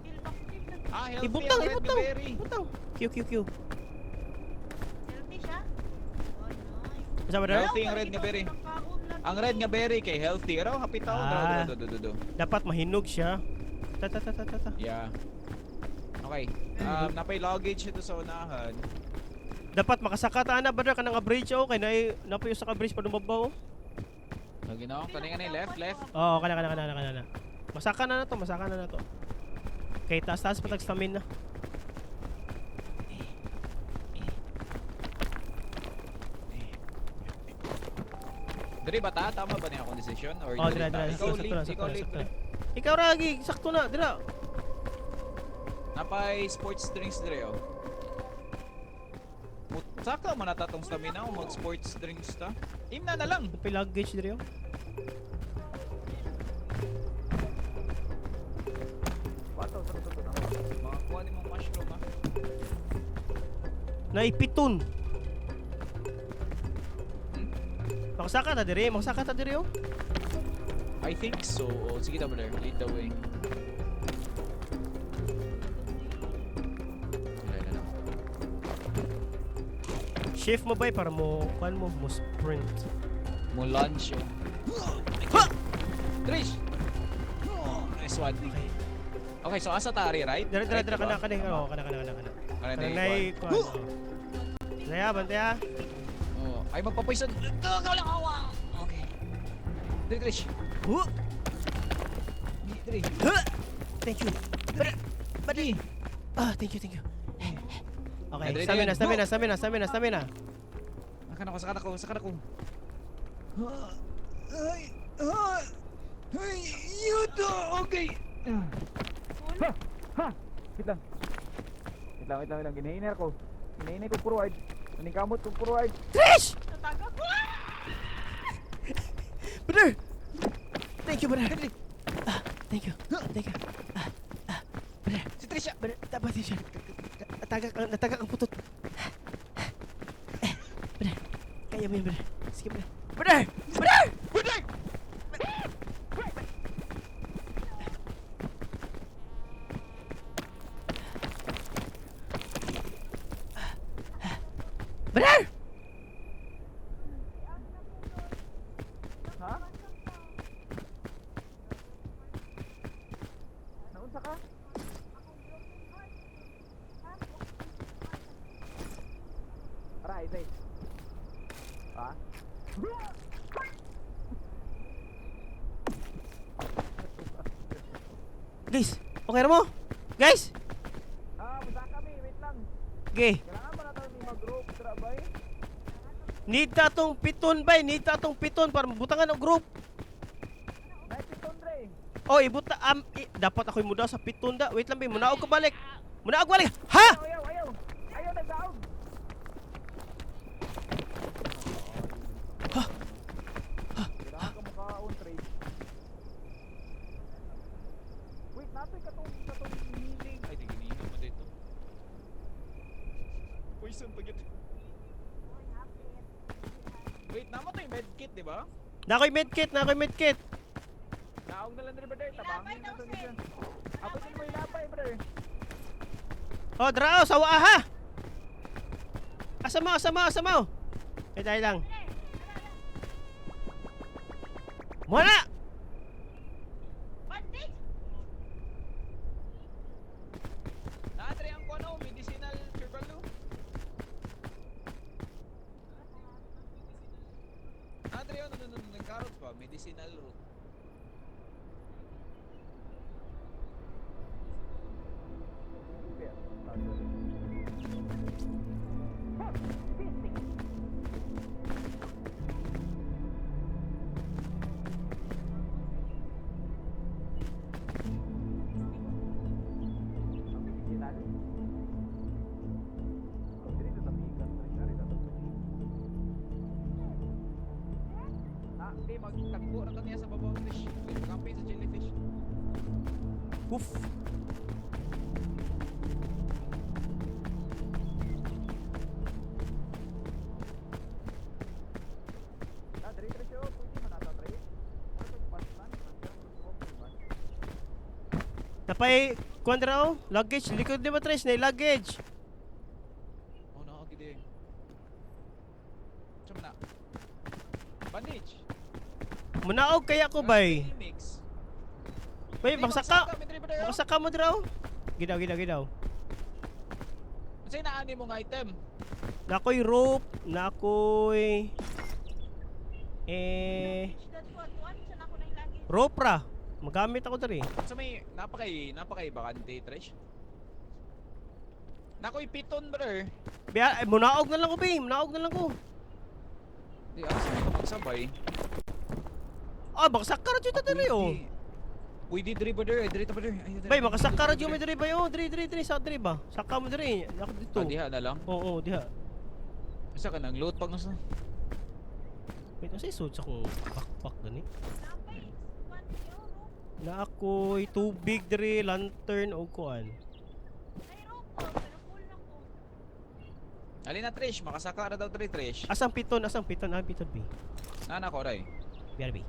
Heal back heal na. Ah, healthy Ibutang, ang red nga ibutang. berry. Ibutang. Q, Q, Q. Healthy siya? Oh, nice. Sa ba daw? Healthy ang red nga berry. Ang red nga berry kay healthy. Araw happy taon. Ah. Do, do, do, do, do. Dapat mahinog siya. Ta ta ta ta ta ta. Yeah. Okay. Napay luggage ito sa unahan. Dapat makasaka ta na brother kanang nga bridge oh kay nay napuyo sa ka bridge pa dumabaw. oh. Lagi na ako. Kani kani left, left. Oo, kana kana kana kana kana. Masaka na na to, masaka na na to. Kay taas taas patag stamina. Diri ba ta? Tama ba niya akong decision? Or Oh, diri dira, ta? dira. Ikaw Sakto lead, na, ikaw sakto na, lead. sakto na. Ikaw ragi, sakto na, dira. Napay sports drinks diri oh. Saka man na tong stamina o mag sports drinks ta. Imna na lang. Napay luggage diri oh. Makakuha ni mong mushroom ah. Naipiton. Hmm? Maksaka ta diri, maksaka ta diri oh. I think so. Oh, sige ta brother, lead the way. Wala na lang. Shift mo bay para mo kuan mo mo sprint. Mo lunch oh. Ha! Trish! Nice one. Okay. Okay, so asa tari, right? Dira dira Right, dira diba? kana kana Tama. oh, kana kana kana kana. Kana Kana na nay kuan. Oh. Bantaya, bantaya. Oh, ay magpapoison. Ito, wala kawa. Okay. Diri, Trish. Huh! Diri. Huh! Thank you. Brother, Diri. Ah, thank you, thank you. Okay, Dali, stamina, dali. stamina, stamina, stamina, stamina. Sakan ako, sakan ako, sakan ako. Ay, ah, ay, yuto, okay. Full. Ha, wait lang. Wait lang, wait lang, wait lang. Ginahinay ko. Ginahinay ko forward. Naningkamot ko forward. Trish! Tataga ko. Brother! Thank you, brother. Ah, thank you. Thank you. Ah, ah, brother. Si Trisha. Brother, dapat siya. Natagak ang, natagak ang putot. Eh, brother. Kaya mo yan, brother. Sige, brother. Brother! Brother! Brother! Brother! Ha? Naunsa ka? Aray, say. Ha? Guys, okay na mo? Guys! Ah, musa kami, wait lang. Okay. Kailangan ba natin ni mag-group trabay? Need ta atong piton bay, need ta atong piton para mabutangan og group. May piton dre. Oh, ibuta dapat ako'y mudaw sa piton da. Wait lang bay, munaog ka balik. Munaog balik. Ha? Ayaw, ayaw. Ayaw nagdaog. Ha? Kailangan ka makaon trade. Wait, natoy katong katong healing. Ay, di ginihinom mo dito. Poison pa gito. Wait, namo to yung medkit, di ba? Nakoy medkit, nakoy medkit. Naog na lang diri brother, tabangin na Ilabay daw, to sir. niya. Ako din mo ilabay, brother. Oh, drao sa waa ha. Asa mo, asa mo, asa mo? Eh, tayo lang. Muna! Bandage! Naadre ang kuno, medicinal herbal no? Naadre ano no no no nagkarot pa, medicinal root. Ah, hindi, magtagpo na to niya sa babaw fish. Wait, kampi sa jellyfish. Oof. Ah, dre dre siya, pwede man ata dre. Napay, kuan drao, luggage, likod ni Matres, na luggage. Oh no, gidi. Tsam na. Bandage. Munaog kaya ko bay. Mix. Bay, magsaka. oh. Magsaka mo drao. Gidaw, gidaw, gidaw. Unsay naani mo nga item? Nakoy rope, nakoy eh Bandage that po. Tuwan siya na ako ng luggage. rope ra. Magamit ako diri. Sa may napakay napakay bakante trash. Nakoy piton brother. Biya, eh, munaog na lang ko, bay. Munaog na lang ko. Di asa may Magsabay. Ah, makasaka ra jud ta diri oh. Pwede diri ba diri? Diri ta ba diri? Ay, diri, Bay, diri, makasaka ra diri, jud mi diri. diri bay oh. Diri diri diri sa diri ba. Saka mo diri. Ako dito. Ah, diha na lang. Oo, oh, diha. Asa ka nang load pag nasa? Wait, asa isod sa akong backpack gani? Napay, 1 euro. Na ako'y tubig diri, lantern o kuan. Ay, roko, pero full na ko. Ali na Trish, makasaka ra daw diri Trish. Asang piton? Asang piton? Ah, piton B. Nana ko ray. BRB.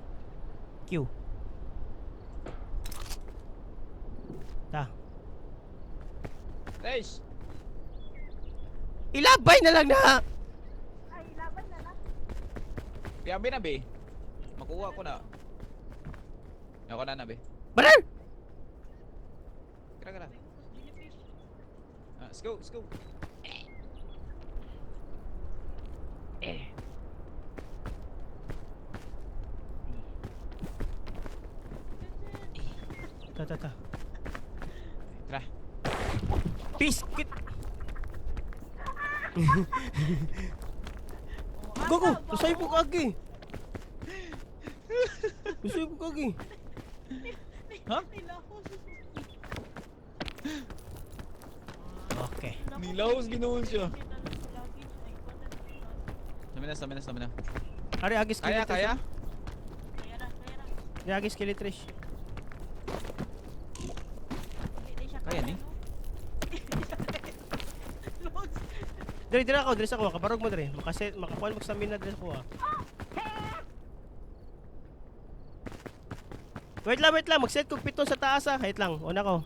Q. Ta. Trish. Ilabay na lang na. Ay, laban na lang. Piambi na be. Makuha ko na. Ako na na be. Brother! Kira kira. Ay, jellyfish. Ah, let's go, let's go. Ta ta ta. Tara. Biscuit. Oh, Go go. asa ba? Usay po kagi. Usay po kagi. Ha? Nilahos. Okay. Nilahos, ginoon siya. Luggage, ay, wala na. Stamina, stamina, stamina. Ari agis Kaya, kaya? Kaya ra, kaya ra. Ari agis kilitrish. Hindi di siya Kaya ni? no? Hindi siya kaya. Loads. Diri diri ako, diri sa ako. Kabarog mo diri. Makaset, makakuan mag stamina diri sa ako. Ah. Wait lang, wait lang. Mag-set kog piton sa taas ah. Wait lang. Una ko.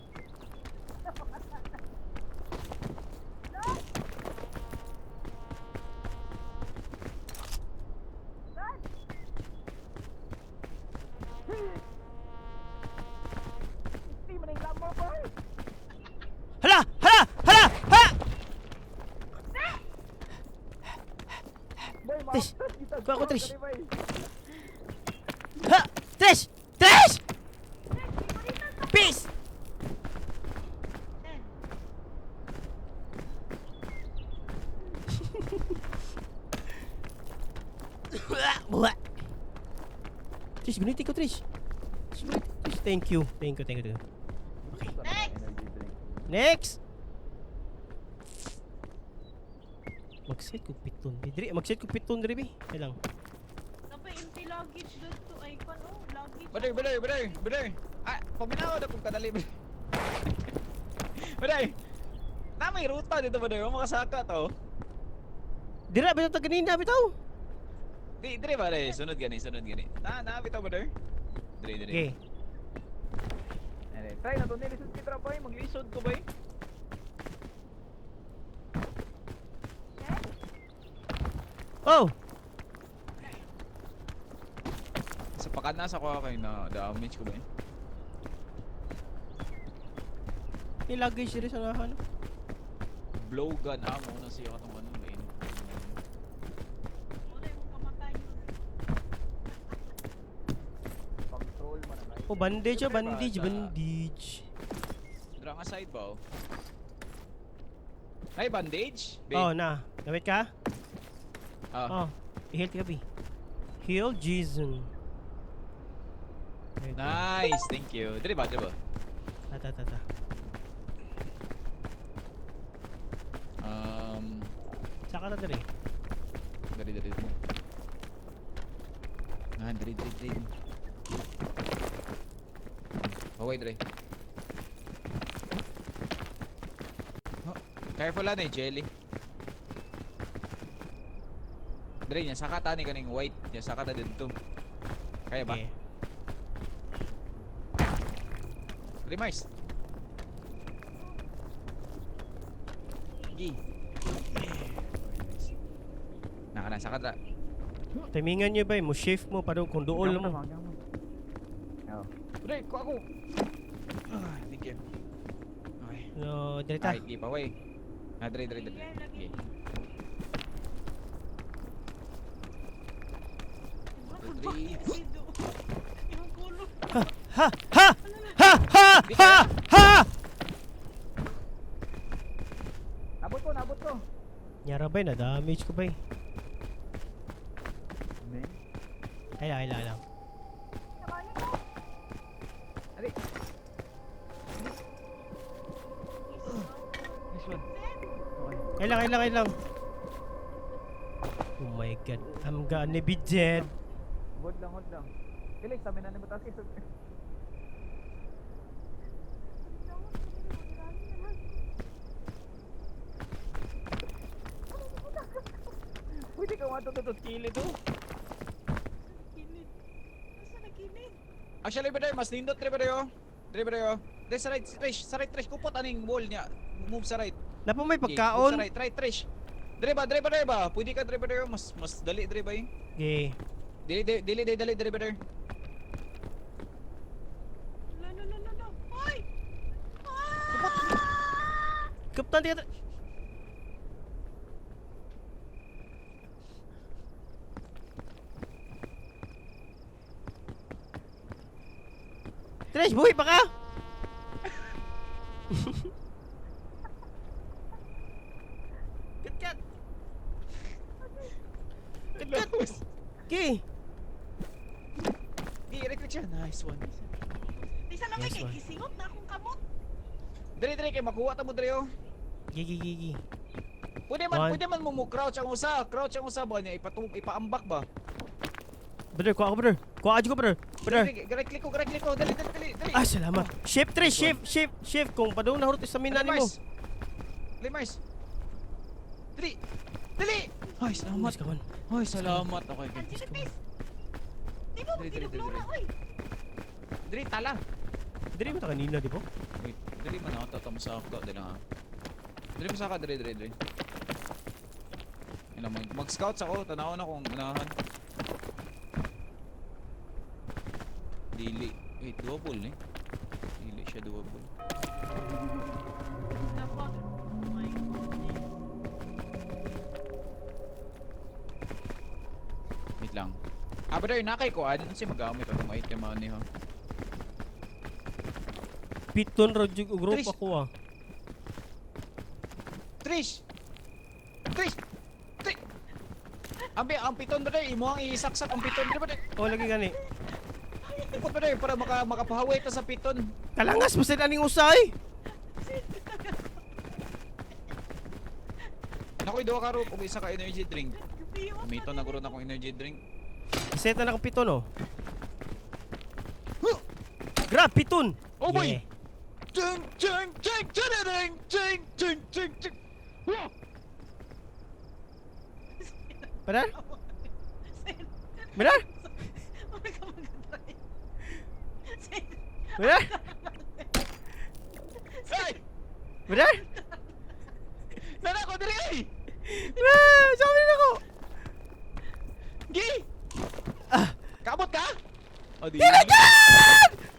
Hala! Hala! Hala! Ha! Trish! Kuha ko, Trish! Ha! Trish! Trish! Peace! Ten. Trish, guniti ko, Trish. Trish, guniti ko, Trish. Thank you. Thank you, thank you, thank you. Okay. Next! Next! Mag-set ko piton. Diri, mag-set ko piton diri bi. Ay lang. Napay empty luggage doon to ay kon oh, luggage. Brother, brother, brother, brother. Ah, paminaw na kung kadali. Brother. Na may ruta dito brother, Wa makasaka to. Dira bitaw ta ganina bitaw. Di, dire ba re? Sunod gani, sunod gani. Na, na bitaw brother. Dire, dire. Okay. Dire. Try na to nilisod kita bay, maglisod ko bay. Oh, Sa pakan na sa kuha kay na damage ko bay. may luggage diri sa nahan. Blow gun ah, mo na siya katong ano bay. Wala yung kamatayon. Control man na. Oh, bandage, oh, Siyempre ba, bandage, bandage. Dra nga side ba oh. Ay, bandage? Be. Oh, na. Gamit ka? Ah. Oh, i-heal ka bi. Heal Jason. There you go. Nice, thank you. Dire ba, dire ba? Ta ta ta ta. Saka ta diri. Dali, dali, dali. Ah, dali, dali, dali. Oh, wait, dali. Oh, careful lang eh, jelly. Dali niya, saka ni kaning white. Niya, saka ta dito. Kaya ba? Okay. Dali, Mars. Gi. Naka na, saka ta. Timingan nyo ba? Mo shift mo para kung duol mo. Dali, ko ako. Ah, thank you. Okay. No, diri ta. Ay, di pa, way. Ah, dali, dali, dali. Clear lagi. Okay. Three. Yung gulo. Ha ha ha ha ha ha. Nabot ko, nabot ko. Nyara ba na damage ko ba? Ay lang, ay lang, ay lang. Ari. Nice one. Okay. Ay lang, ay lang, ay lang. Oh my God, I'm gonna be dead. Hold lang, hold lang. Felix, sabi na ni Batas. Pwede ka matututot kilid oh. Kilid. Asa na kilid? Actually, brother, mas nindot tre brother oh. Tre brother oh. Dre sa right, Trish, sa right, Trish, kupot aning wall niya. Move sa right. Napa may Okay, move pagkaon. sa right, right, Trish. Dre ba, dre ba, dre ba? Pwede ka dre brother, mas mas dali dre ba eh. Okay. Dili dili dili dili dali dre brother. No, no, no, no, no. Hoy! Ah! Kaptan, di ka. Trish, buhay pa ka? Kat-kat! Kat-kat! Okay. Di, right click siya. Nice one. Di sa lamay Yes, kay one. gisingot na akong kamot. Dre dre kay makuha ta mo dre oh. Gi, gi, gi, gi. Pwede man, One. pwede man mo mo crouch ang usa, crouch ang usa ba niya ipatum ipaambak ba? Brother, kuha ako, brother. Kuha ako, brother. Brother. Dre, right click ko, right click ko. Dali dali dali dali. Ah, salamat. Shift, Trish, shift, shift, shift. Kung padung nahurot stamina Dali, nimo. Mars. Dali, Mars. Dali. Dali. Ay, salamat. Mas kawan. Ay, salamat. Okay, okay. Ang silipis. Di mo Dali, dali, dali, ginuglura, dali. oy. Dali, tala. Dili mo ta kanina, di ba? Wait, dali man ako tatamo sa ako. Dali nga. Dali mo sa ako, dali, dali, dali. Yun lang, mag-scouts ako. Tanaw na kung unahan. Dili. Wait, doable eh. Dili siya doable. The fuck? Oh my goodness. Wait lang. Ah, brother, nakay ko. Ano si magamit atong item ani ha? Piton ra jud og rope Trish. ako ah. Trish! Trish! Trish! Ambi, ang piton brother, imo ang isaksak ang piton brother. Oh, lagi gani. Upot brother para makapahaway ta sa piton. Kalangas pa sad aning usay. Nakoy duha ka rope ug isa ka energy drink. Gabiwas Mito na guro na akong energy drink. Set na akong piton oh. Huh! Grab piton. Oh boy! Yeah. Ding ding ding ding ding ding ding ding. Huh! Brother? Brother? Wala ka mag-try. Brother? Hey! Brother? Nana ko diri ay! Ah, sabi na ako. Gi! Ah. Kaabot ka? Oh, di. Dili ka!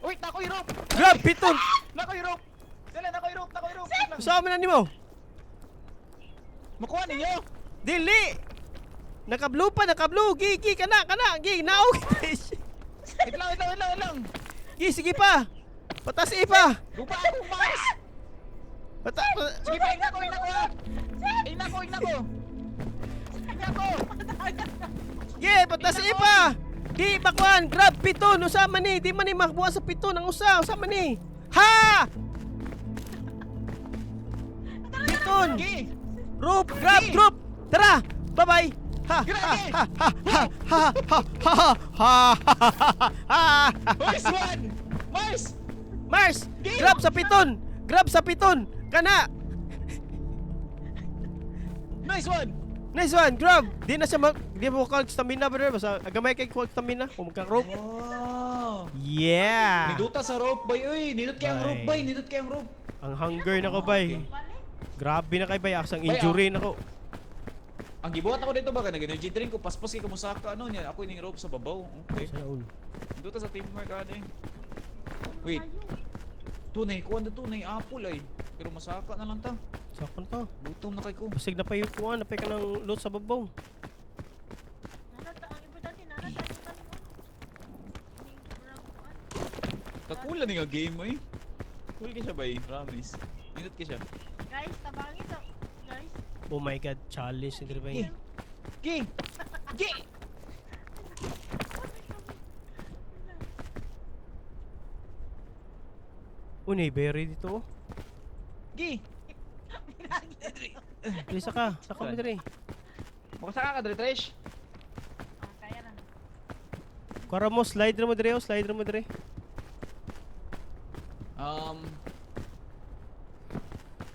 Wait, nakoy rope. Grab piton. Nakoy rope. Dali, nakoy rope, nakoy rope. Wait lang. Sa amin na nimo. Makuha ninyo. Dili. Naka-blue pa, naka-blue. Gi, gi, kana, kana. Gi, naog. Wait lang, wait lang, wait lang, wait lang. Gi, sige pa. Patas ipa. Gupa akong mouse. Pata, pa- Sige pa, ingna ko, ingna ko ha. Ingna ko, ingna ko. Ingna ko. Gi, patas ipa. Di bakwan, grab piton. Usa man ni, di man ni makuha sa piton ang usa, usa man ni. Ha! Piton. Gi! Rope, grab, group. Tara. Bye-bye. Ha ha ha ha ha ha ha ha ha ha ha. Mars one! Mars! Mars, grab sa piton. Grab sa piton. Kana. Nice one! Nice one, grab. Di na siya mag di mo call stamina brother basta gamay kay call stamina kung magka rope. Wow! Yeah. Niduta sa rope bay, uy! Nindot kay ang Ay. rope bay, nindot kay ang rope. Ang hunger na ko bay. Balik. Grabe na kay bay asang Bay, injury na ko. Ang gibuhat ako dito ba kay nag-energy drink ko paspas kay kumusaka ano niya ako ining rope sa babaw. Okay. Sana all. Niduta sa teamwork ano eh. Wait. Tunay kuan na tunay apple ay. Pero masaka na lang ta. Sakon to. Gutom na kay ko. Basig na pa yung kuan, na pa ka ng loot sa babaw. Narata, ang importante, narata yung tanong. Ning murag kuan. Kakula ni nga game eh. Cool ka siya bay, promise. Nindot ka siya. Guys, tabangin sa guys. Oh my God, challenge ni bay. Gi! Gi! Uy, berry dito, oh. Gi. Dili, saka. Saka mo diri. Makasaka ka diri, Trish. Ah, kaya lang. Kara mo, slide ra mo diri, oh. Slide ra mo diri.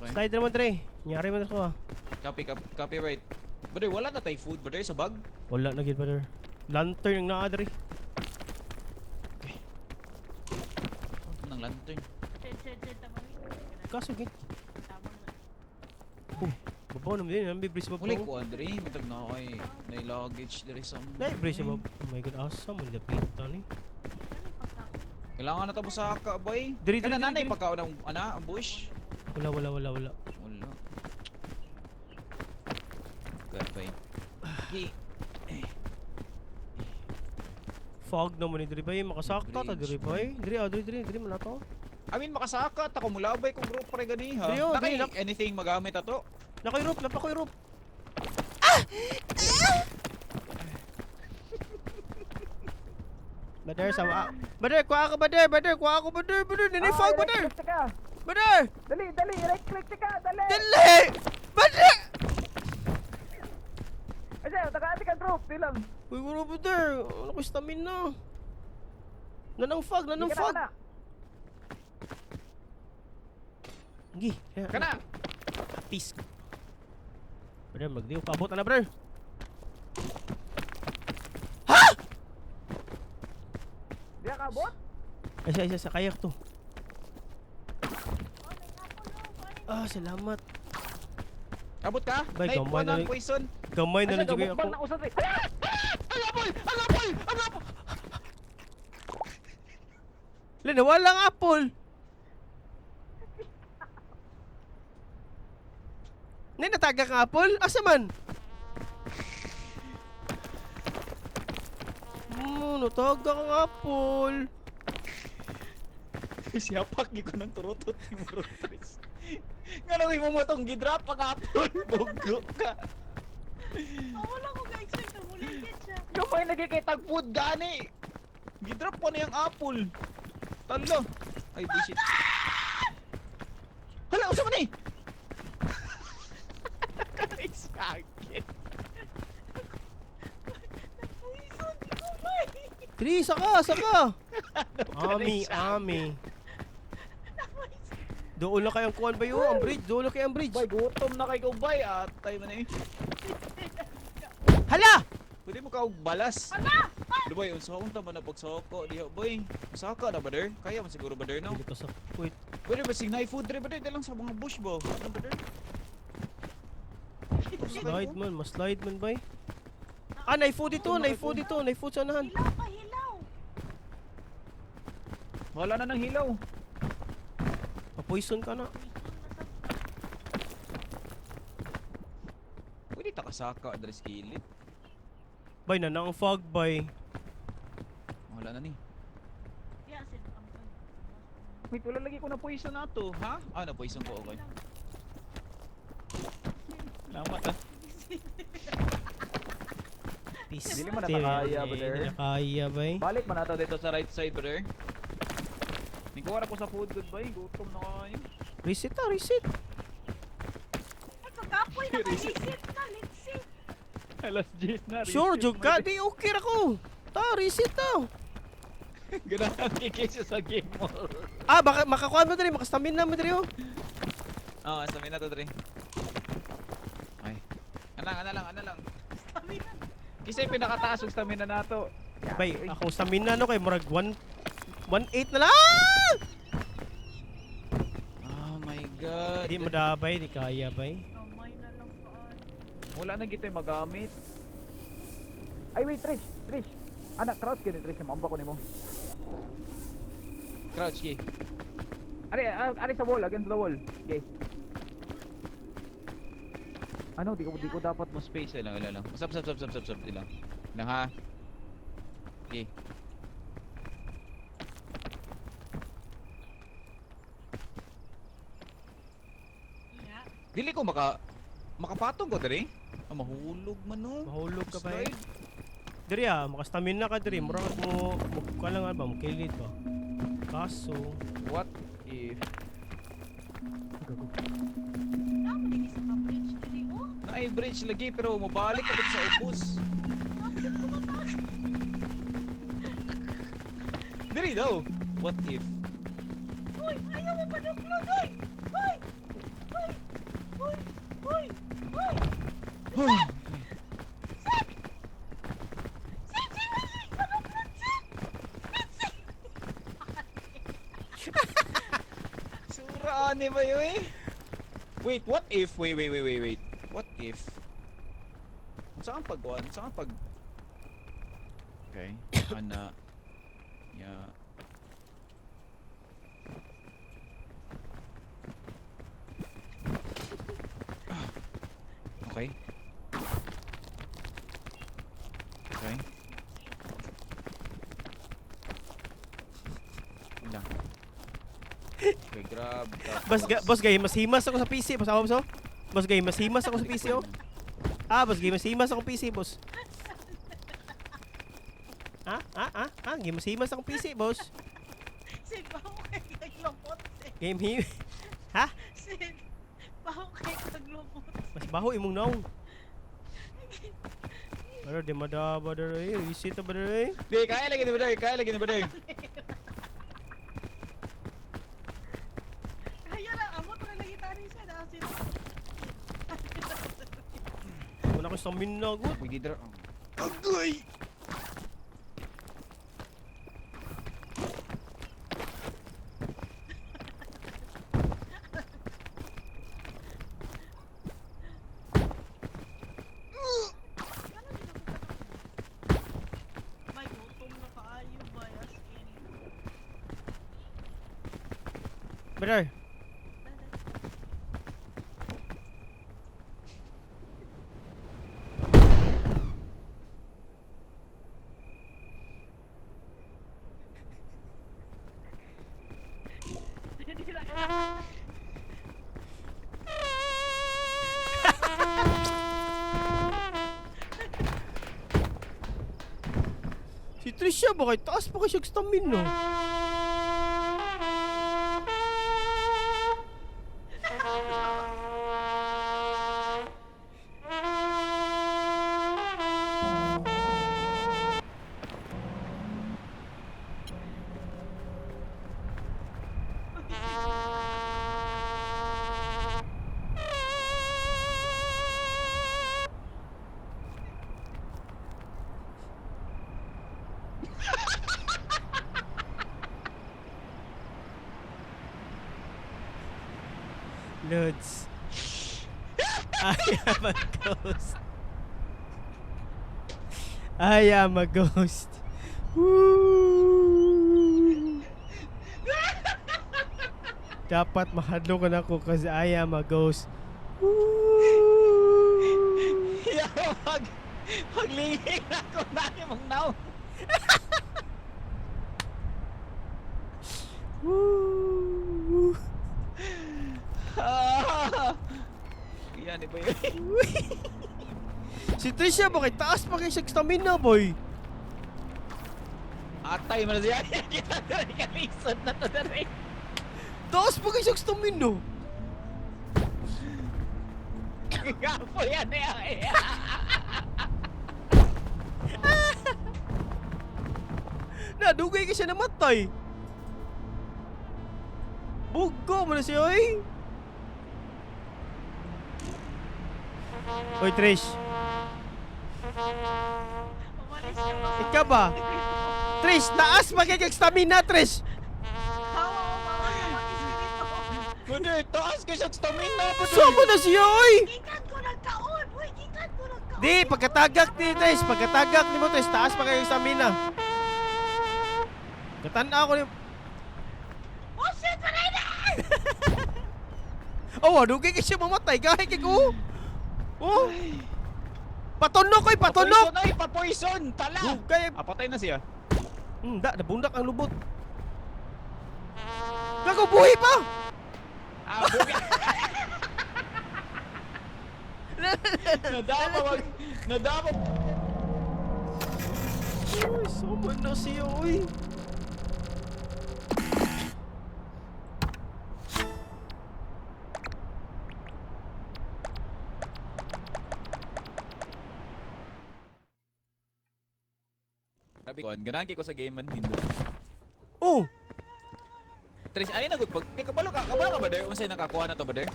Okay. Slide ra mo diri. Nyari mo na ko, ah. Copy, copy, copyright. Brother, wala na tay food, brother, sa bag. Wala na gid, brother. Lantern ang naa diri. Ano ng lantern? Shed, shed, shed, tama ni. Kaso gid. Tama na. Oh, babaw naman din. Ang bibris Wala babaw. ko, Andre. Matag na ay na luggage diri sa. Nay, bris babaw. Oh my God, asa mo nilapitan ni. Ano pagkaon? Kailangan na ta mo saka, boy. Diri, diri, Kana diri, nanay diri. pagkaon ang ana, ang bush. Wala, wala, wala, wala. Wala. God, boy. Gi. Fog naman ni diri bay. Makasakta ta Bridge, diri bay. Diri, ah, diri, diri, diri man ato. I mean, makasaka ta ko mulabay kung group pre gani ha. Diri, oh, Nakay diri, anything magamit ato. Nakoy rope, napakoy rope. Brother, sama. Brother, kuha ako, brother, brother, kuha ako, brother, brother, nini fog, brother. Brother! Dali, dali, right click ka, dali. Dali! Brother! Ay, taga ka group, di lang. Uy, wala, brother. Ano ko stamina? Nanang fog, nanang fog. Gi, Kana. Peace. Brother, magdiw ka. Abot na, brother. Ha? Di ka abot? Ay, isa, isa, isa. Kayak to. Ah, salamat. Abot ka? Bay, Nay, gamay kuha na na ang rin. poison. Gamay na Ay, lang siya, jud mukbang ako. na usad eh. Ang apoy! Ang apoy! Ang apoy! Lin, wala ang apple. Nay, nataga kang apple? Asa man? Nataga kang apple. Siya pak ko ng turutot ni Murutris. Nga nang imo mo tong gidrop ang apple. Buggo ka. Oh, wala ko ga-expect na muli gid siya. Gamay lagi kay tag food gani. Gidrop ko na yung apple. Talo. Ay, bullshit. Hala, usa man eh. Sakit. Poison ko bay. Tri, saka, saka. Ami, ami. Doon na kayang kuwan ba yun? Ang bridge, doon na kayang bridge. Bay, gutom na kay ko bay. Atay man eh. Hala! Pwede mo ka og balas. Ala! Ano unsa unta man na pagsoko diha boy. Saka na ba der? Kaya man siguro ba der no? Dili ka sa... Wait, Pwede ba signay food dre ba der? Lang sa mga bush ba? Ano ba der? slide man, mas slide man bay. Ah, naifood dito, naifood dito, naifood sa unahan. Hilaw pa, hilaw. Wala na ng hilaw. Papoison ka na. Poison na sa Pwede ta kasaka dre sa kilid. Bay, na ang fog, bay. Wala na ni. Diya, sin ang Wait, wala lagi ko na poison na to, ha? Ah, na poison ko okay. Salamat ah. Peace. Dili man na kaya, brother. Dili na kaya, bay. Balik man nato dito sa right side, brother. Nikuha na ko sa food good boy. Gutom na kayo. Reset ta, reset. Ay, kagapoy na ka-reset na. Let's see. Alas 10 na. Sure, jug ka. Di okay ra ko. Ta, reset ta. Ganahan kikisa sa game mo. Ah, baka makakuha mo diri, makastamina mo diri oh. Oo, oh, stamina to, Dre. Ay. Ana, ana lang, ana lang. Stamina. Kisa yung pinakataas yung stamina nato. Bay, akong stamina no kay murag 1 1.8 na lang. Oh my God. Di mo da bay, di kaya bay. Kamay na lang paan. Wala na gito yung magamit. Ay, wait, Trish, Trish. Anak, crouch ka ni Trish, mamba ko nimo. Crouch key. Ari, ari sa wall, against the wall. Okay. Ano, di ko dapat mo space ilang ilang lang. Sub sub sub sub sub sub ilang. Ilang ha. Okay. Iya. Dili ko makapatong ko diri. Ah, mahulog man no. Mahulog ka bay. Slide. Diri ah, makastamina ka diri, murag mo mo kuha lang ba, mo kilid ba. Kaso, What if Naay bridge lagi pero mobalik ka sa ubos. Diri daw. What if? Uy, ayaw mo paduklod, uy! Uy! Uy! Uy! Uy! Uy! Huh. Sip! Sip! Sip! Sip! Paduklod, sip! Sip! Sip! Sura ani ba yun eh? Wait, what if? Wait, wait, wait, wait, wait. What if? Saan pag one? Saan pag... Okay. Ana. Yeah. Okay. Okay. Yun lang. Okay, grab. Boss, ga, boss gay, mas himas ako sa PC. Boss, ako, boss, oh. Boss gay, mas himas ako sa PC, oh. Ah, boss gay, mas himas akong PC, boss. Ah, ah, ah, ah, game mas himas akong PC, boss. Sid, baho kay kaglumot, Sid. Game him. Ha? Sid, baho kay kaglumot. Mas baho imong naong. Pero di madaba dere, easy to ba dere? Di, kaya lagi ni Baday, kaya lagi ni Baday. Kaya lang, amot na lagi tani siya na Sid. Wala ko stamina good. Pwede dra. Agoy! May gutom na kaayo ba, as in. Brother, Hindi na. Si Trisha ba kay taas pa kay siya stamina? Lods. I am a ghost. I am a ghost. Woo! Dapat mahadlo ka na ako kasi I am a ghost. Woo! Yeah, pag paglingin ako na imong naw. Woo! Ah! Yan iba yun. Si Trisha ba kay taas pa kay siya stamina boy? Atay man siya. Kita diri kalisod na to diri. Taas pa kay siya stamina. Gapo yan eh. Nadugay ka siya namatay. Bugo mo na siya, oy. Oy, Trish. Umalis ka ba? Ikaw ba? Trish, taas pa kay kag stamina, Trish. Hawa mo, mawa ka mag-espiritu. Kundi taas kay siya stamina pa. So mo na siya, oy. Gikan ko nagkaon! Uy, gikan ko nagkaon! Di, pagkatagak ni Trish, pagkatagak ni mo, Trish, taas pa kay stamina. Katanaw ko ni... Oh shit, patay na! Oh, dugay kay siya mamatay. Gahi kay ko. Oh. Patunok, oy, patunok. Papoison ay, papoison. Tala. Dugay. Ah, patay na siya. Da, nabundak ang lubot. Gago, buhi pa! Ah, buga. Nadama wag nadama. Uy, someone na siya, uy. Sabi ko, ganahan kay ko sa game man hindo. Oh! Tres, ay na gud pag kay kabalo ka ba der unsay nakakuha na to ba der?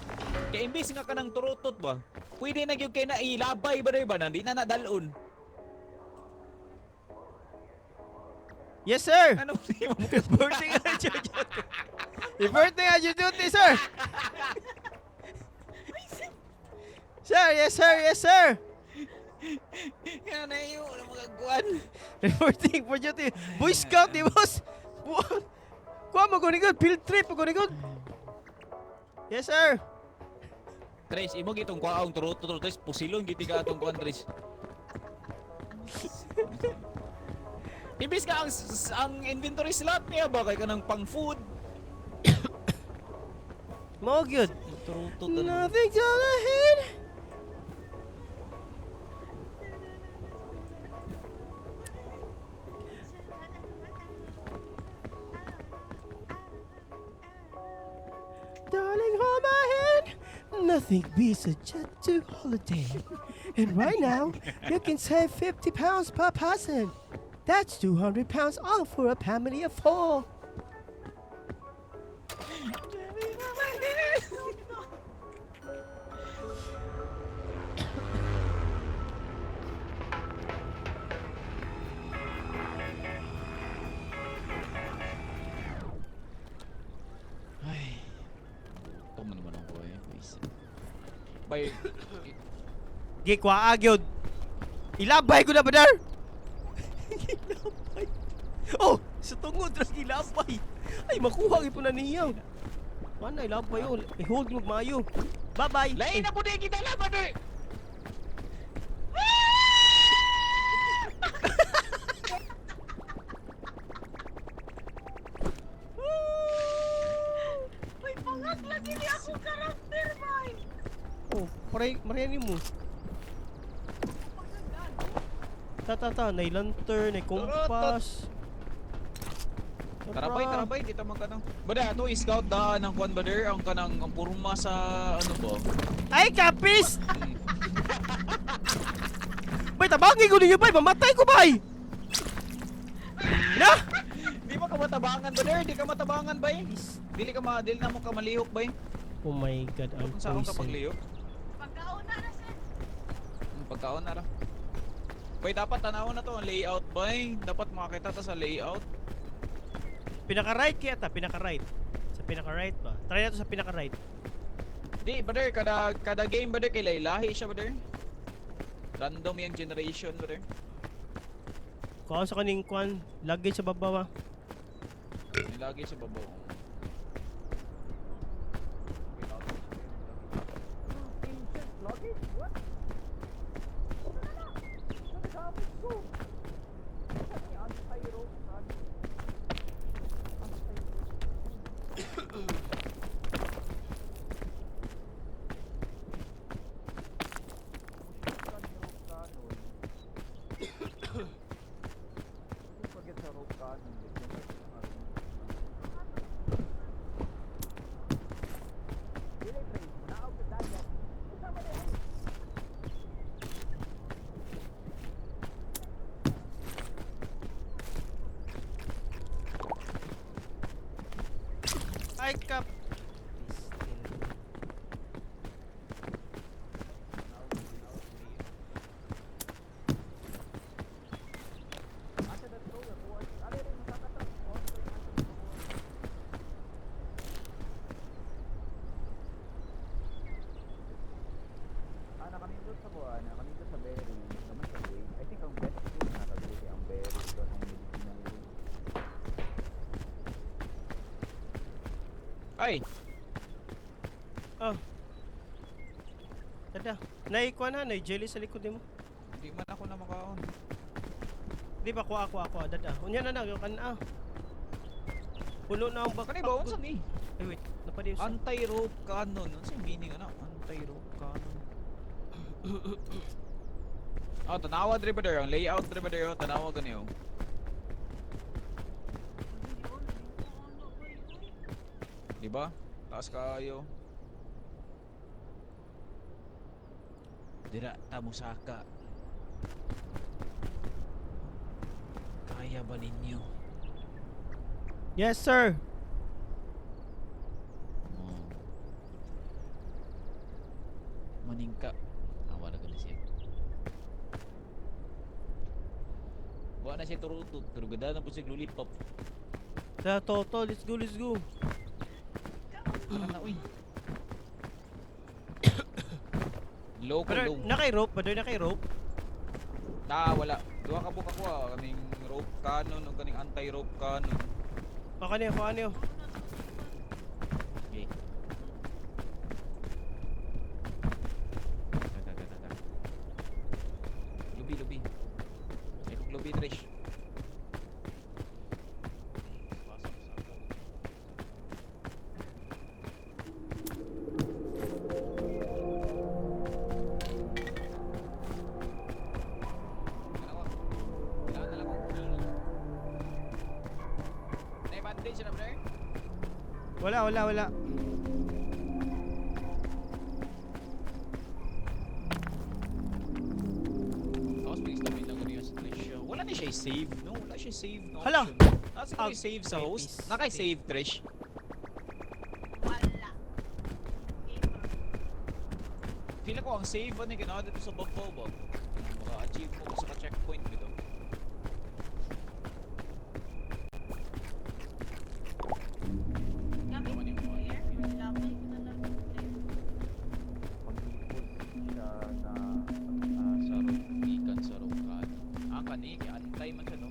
Kay imbis nga kanang turutot ba. Pwede na gyud kay na ilabay ba der ba nandi na nadalon. Yes, sir! Ano mo? Reporting at your duty. Reporting at your duty, sir! Sir, yes, sir, yes, sir! Yan na iyo, wala magaguan. Reporting for duty. Boy Scout, di boss! Kuha mo gud, field trip mo gud. Yes, sir! Tres, imo gitong kuhaong turutot, Tres, pusilon giti ka atong kuan, Tres. Imbis nga ang inventory slot niya ba kay kanang pang food. Mao gyud. Turutot ano. Nothing gonna hit. Darling, hold my hand. Nothing beats a Jet2 holiday. And right now, you can save £50 per person. That's £200 off for a family of four. Ay. Gutom na naman ako eh. Please. Bay, Gikwa agyod. Ilabay ko na ba dar? Gilabay. Oh, sa tungod ra gilabay. Ay makuha gyud po na niya. Mana ilabay oh. I-hold mo maayo. Bye-bye. Lain na po di kita laban eh. Uy, pangag lagi ni akong karakter, bay! Oh, pare mariani mo. Ta ta ta, nay lantern, nay compass. Tarabay, tarabay, kita man kanang. Bada, ato i-scout daan ang kuan bader, ang kanang ang purma sa ano ba? Ay, kapis! Bay, tabangin ko ninyo, bay! Mamatay ko, bay! Na! Di ba ka matabangan bader? Di ka matabangan bay. Dili ka ma, dili na mo ka malihok bay. Oh my God, ang Kung saan ka poison. paglihok? Pagkauna na, sir. Ang pagkaon na ra. Bay, dapat tanaw na to ang layout bay. Dapat makakita ta sa layout. Pinaka-right kaya ta, pinaka-right. Sa pinaka-right ba? Try na to sa pinaka-right. Di, brother, kada kada game brother kay lahi siya brother. Random yung generation brother. Kuha sa kaning kwan, luggage sa baba ba? Nilagay sa babaw. Ay, kap... Ah, nakamindot sa buwan, nakamindot sa berry, naman sa way. I think ang best food na nakabili ang berry doon ang medicinal. Ay, Oh. Tada. Nay, kuan ha, nay jelly sa likod nimo. di man ako na makaon. Di ba kuha kuha kuha dada. Unya na na kan ah. Puno na ang Kani backpack. ba unsa ni? Ay wait, napadiw sa. Anti-rope cannon. Unsa yung meaning ano? Anti-rope cannon. Oh, tanawa dre brother, ang layout dre brother, oh, tanawa gani oh. Di ba? Taas kayo. Dira ta musaka. Kaya ba ninyo? Yes, sir. Oh. Maningka. Ah, wala ko na siya. Wala na siya turutot, pero ganda na po siya lulipop. Sa Toto, let's go, let's go. Tara na, uy. Low ko, Pero low. nakay rope ba doon? Nakay rope? Ah, wala. Duha ka buka ko ah. Kaning rope cannon o kaning anti-rope cannon. O kaniyo, kung ano yun. Okay. Ta, ta, ta, ta, ta. Lubi, lubi. Ay, kung lubi, Trish. Kailangan na lang akong heal. Na-bandage na, brother? Wala, wala, wala. Tapos may stamina ko niya sa Trish. Wala na siya save, no? Wala siya save, no? Hala! Nasa ko Ah, save sa may host? peace. Nakay-save, Trish. Wala. Okay, bro. Feel ko ang save ano ginawa dito sa babaw ba? Maka-achieve mo ko sa ka-checkpoint dito. Gamit Naman yung ko mga air. Lamay ko na lang yung air. Pag-input siya na Ah, sa rope, gikan sa rope kan. Ah, kani, kay antay man siya, no?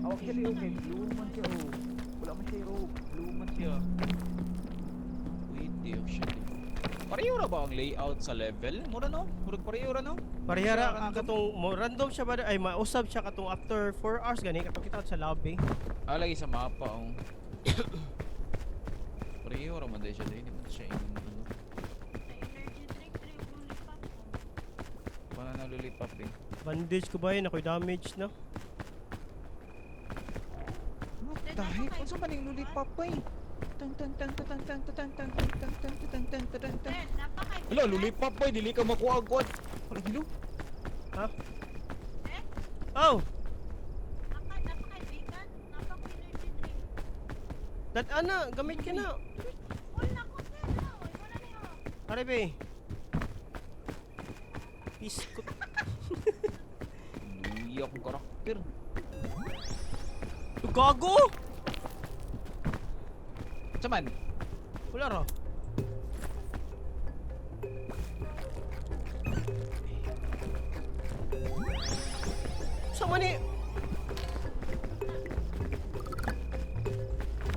Oh, actually, okay. Blue man siya, oh. Wala man siya rope. Blue man siya. Wait, di, oh shit. Eh. Pareho ra ba ang layout sa level? Mura no? Murag pareho ra no? Parehara Siya, ka katong mo random siya ba ay mausab siya katong after 4 hours gani katong kita sa lobby. Ah, lagi sa mapa, oh. Pareho ra man din siya, di man siya ingon ano. Sa energy drink, drink, lollipop ko. Wala na lulipap eh. Bandage ko ba yun? Ako'y damage na. What the heck? Unsa man ning lulipap pa eh? Tan tan tan tan tan tan tan tan tan tan tan tan tan tan tan. Ted, napakay. Wala, lulipap pa eh. Dili ka makuha ang kuwan. Wala, hilo. Ha? Eh? Oh, Napakay vegan. Napakay energy drink. dat ana, gamit ka na. Full na ko, Ted. Ah, oy, wala na yun. Pare be. Peace ko. Luya akong karakter. Gago! Unsa man? Wala ra. Sa mani?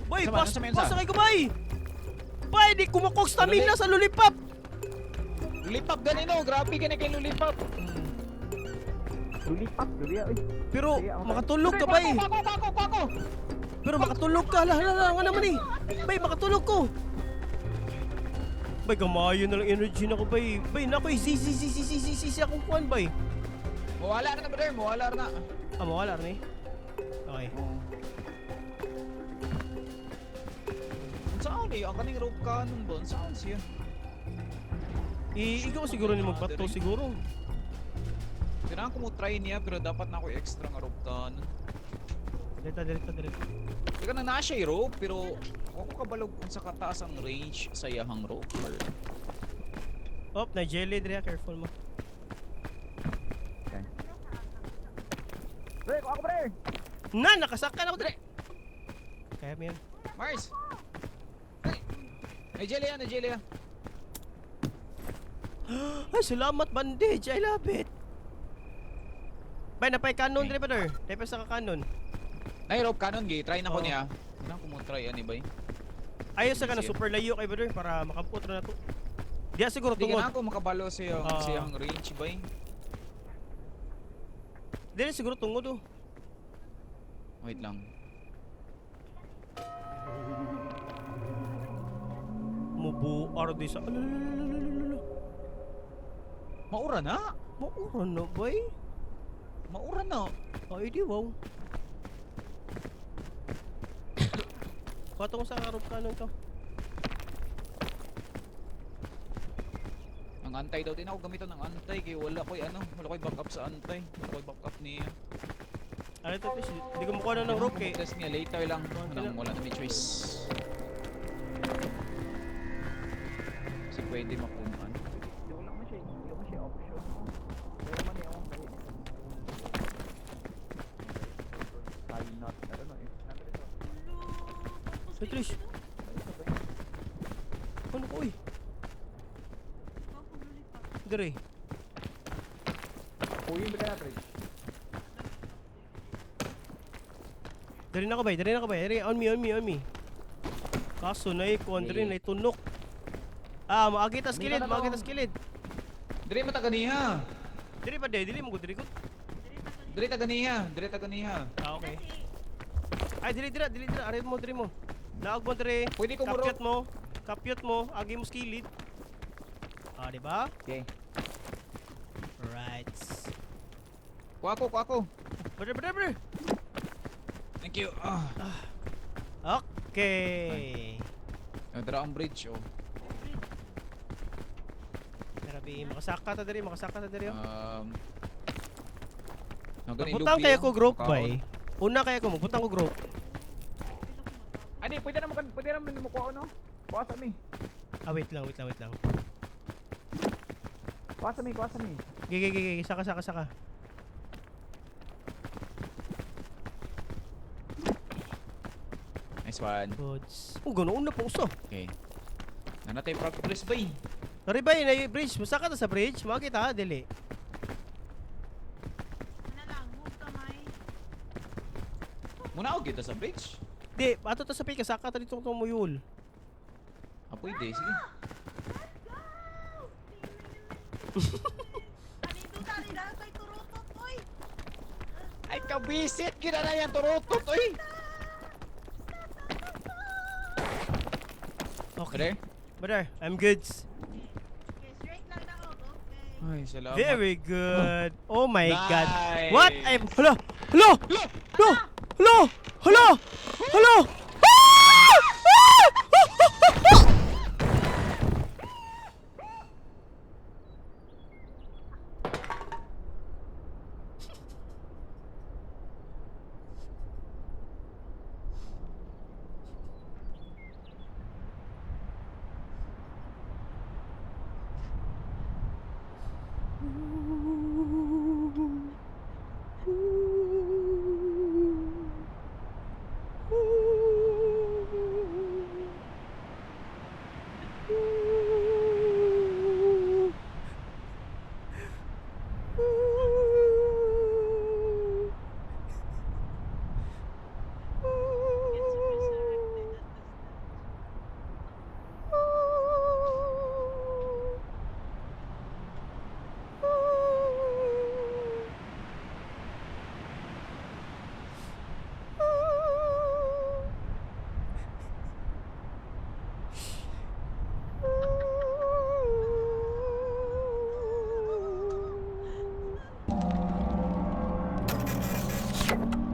Boy, Sa man? pas, Sa man, pas sa? kay ko bay! Bay, di kumakog stamina sa lulipap! Lulipap ganino, grabe ka na kay lulipap. Lulipap, luliya, uy. Pero Sige, ako- makatulog ka bay! Pako, pako, pako. Pero makatulog ka, hala, hala, hala, nga naman eh! Bay, makatulog ko! Bay, gamayo na lang energy na ko, bay. Bay, nako, eh, z, z, z, z, z, z, z, z, akong kuwan, bay. Mawala na brother, mawala na. Ah, mawala rin eh. Okay. Unsa ni ang kaning rope cannon ba? Unsa siya? Ikaw siguro ni magbato siguro. Kailangan ko mo try niya pero dapat na ako extra nga rope cannon. Direta, direta, direta. Teka na na siya rope pero ako kabalog kung sa kataas ang range sa iyahang rope. Op, na jelly dire, careful mo. Pre, ako, pre! Na, nakasaka na ako dire. Kaya mo yan. Mars. Ay, may jelly yan, may jelly yan. Ay, salamat bandage. I love it. Bay, napay kanon dire brother. Napay sa kanon. Nay rope cannon gay, try na ko Oo. niya. Kailangan ko mo try ani bay. Ayos sa kanon, Sige. super layo kay brother para makampot ra na to. Diya siguro Di tungod. ka na ako makabalo sa iyang, Ah. sa iyang range bay. Dili siguro tungod oh. Wait lang. Mubuar di sa. Alalalalala. Maura na. Maura na bay. Maura na. Ay di wow. Patong sa karop kanon to. Ang antay daw din ako gamiton ng antay kay wala koy ano, wala koy backup sa antay. Wala koy backup niya. Ano ito, Trish? Hindi ko makuha na ng rope eh. Test niya later lang. Anong wala na may choice. Kasi pwede makuha. Hindi, wala man siya, hindi man siya option. Pero man yung akong gahin. Tie knot. I don't know if Hello, Hey, Trish. Ano ko, uy? Dire. Kuyin ba ka na, Trish? Dire na ko bay, dire na ko bay. Dire, on me, on me, on me. Kaso na kuan dire na tunok. Ah, maagi tas kilid, maagi tas kilid. Dire mo taganiha. Dire pa de, dili mo ko dire ko. Dire taganiha. Dire taganiha. Ah, okay. Ay, dili dira, dili dira. Aray mo, dire mo. Naog mo dire. Pwede ko muro. Kapyot mo. Kapyot mo, agi mo skilid. Ah, di ba? Okay. Right. Kuha ko, kuha ko. Brother, brother, brother. Thank you. Ah. Okay. Nadra ang bridge oh. Grabe, makasaka ta diri, makasaka ta diri. Oh. Nagani Magbutang lubi, kayo oh. ko group Makaon. bay. Una kayo ko, magbutang ko group. Ani, pwede na mo pwede na mo kuha no? Kuha sa mi. Ah, wait lang, wait lang, wait lang. Kuha sa mi, kuha sa mi. Gigi, gigi, gigi, saka, saka, saka. Nice one. Goods. Oh, ganoon na po uso. Okay. Nanatay progress bay. Sorry bay, na bridge. Masaka ta sa bridge. Makita ha, dili. Ano lang, move kamay. Muna ako kita sa bridge. Di, ato ta sa pika, saka ta dito itong muyul. Ah, pwede. Sige. Ani do tani na kay turutot oy. Ay, kabisit! Gina na yan! Turutot, oy! Okay. Brother, I'm goods. Okay, straight lang na ako. Okay. Ay, salamat. Very good. Oh my God. Nice. What? I'm... Hala! Hala! Hala! Hala! Hala! Hala! Ah! Ah! Ah! Ah! Ah! Gets resurrected at the statue.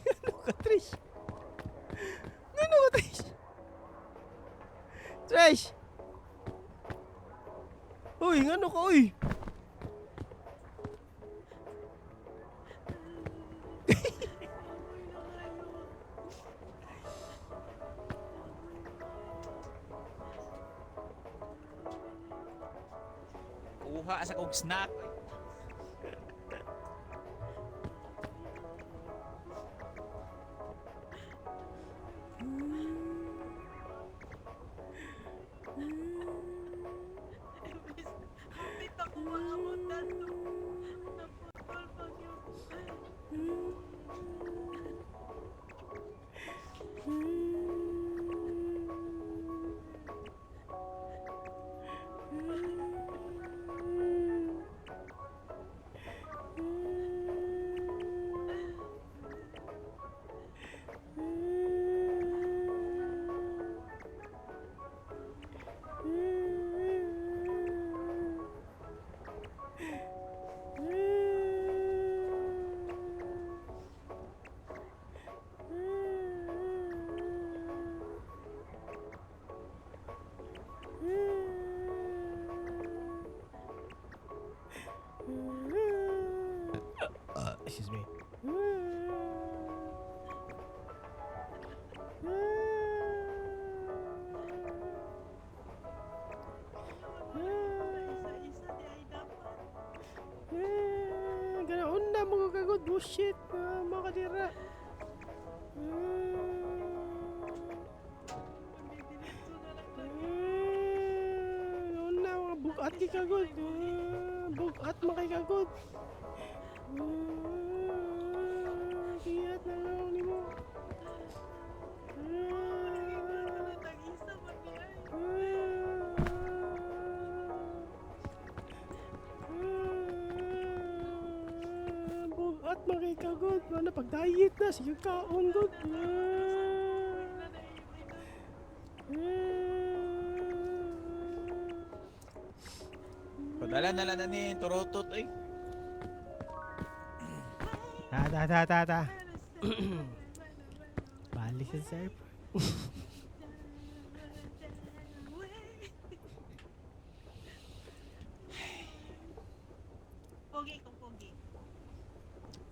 Ano ka, Trish? Ano ka, Trish? Trish! Uy, ngano ka, uy? Kuha sa kong snack. Hapit ako maabot na to. Naputol pag yung... Excuse me. Isa-isa di ay dapat. Eh, ganaon na mga kagod bullshit mga kadira. Magdidiretso na lang lagi. Eh, una mga bugat kay kagod. Eh, bugat mga kay kagod. Eh, kiyat na lang nimo. Eh, Tag-isa man di ay. eh, bugat mga kay kagod. Ano pag diet na sige kaon gud. Eh, Na na ito. Padala na lang na ni Turotot eh. Ta ta ta ta ta. Balik sa surf. Pogi kong pogi.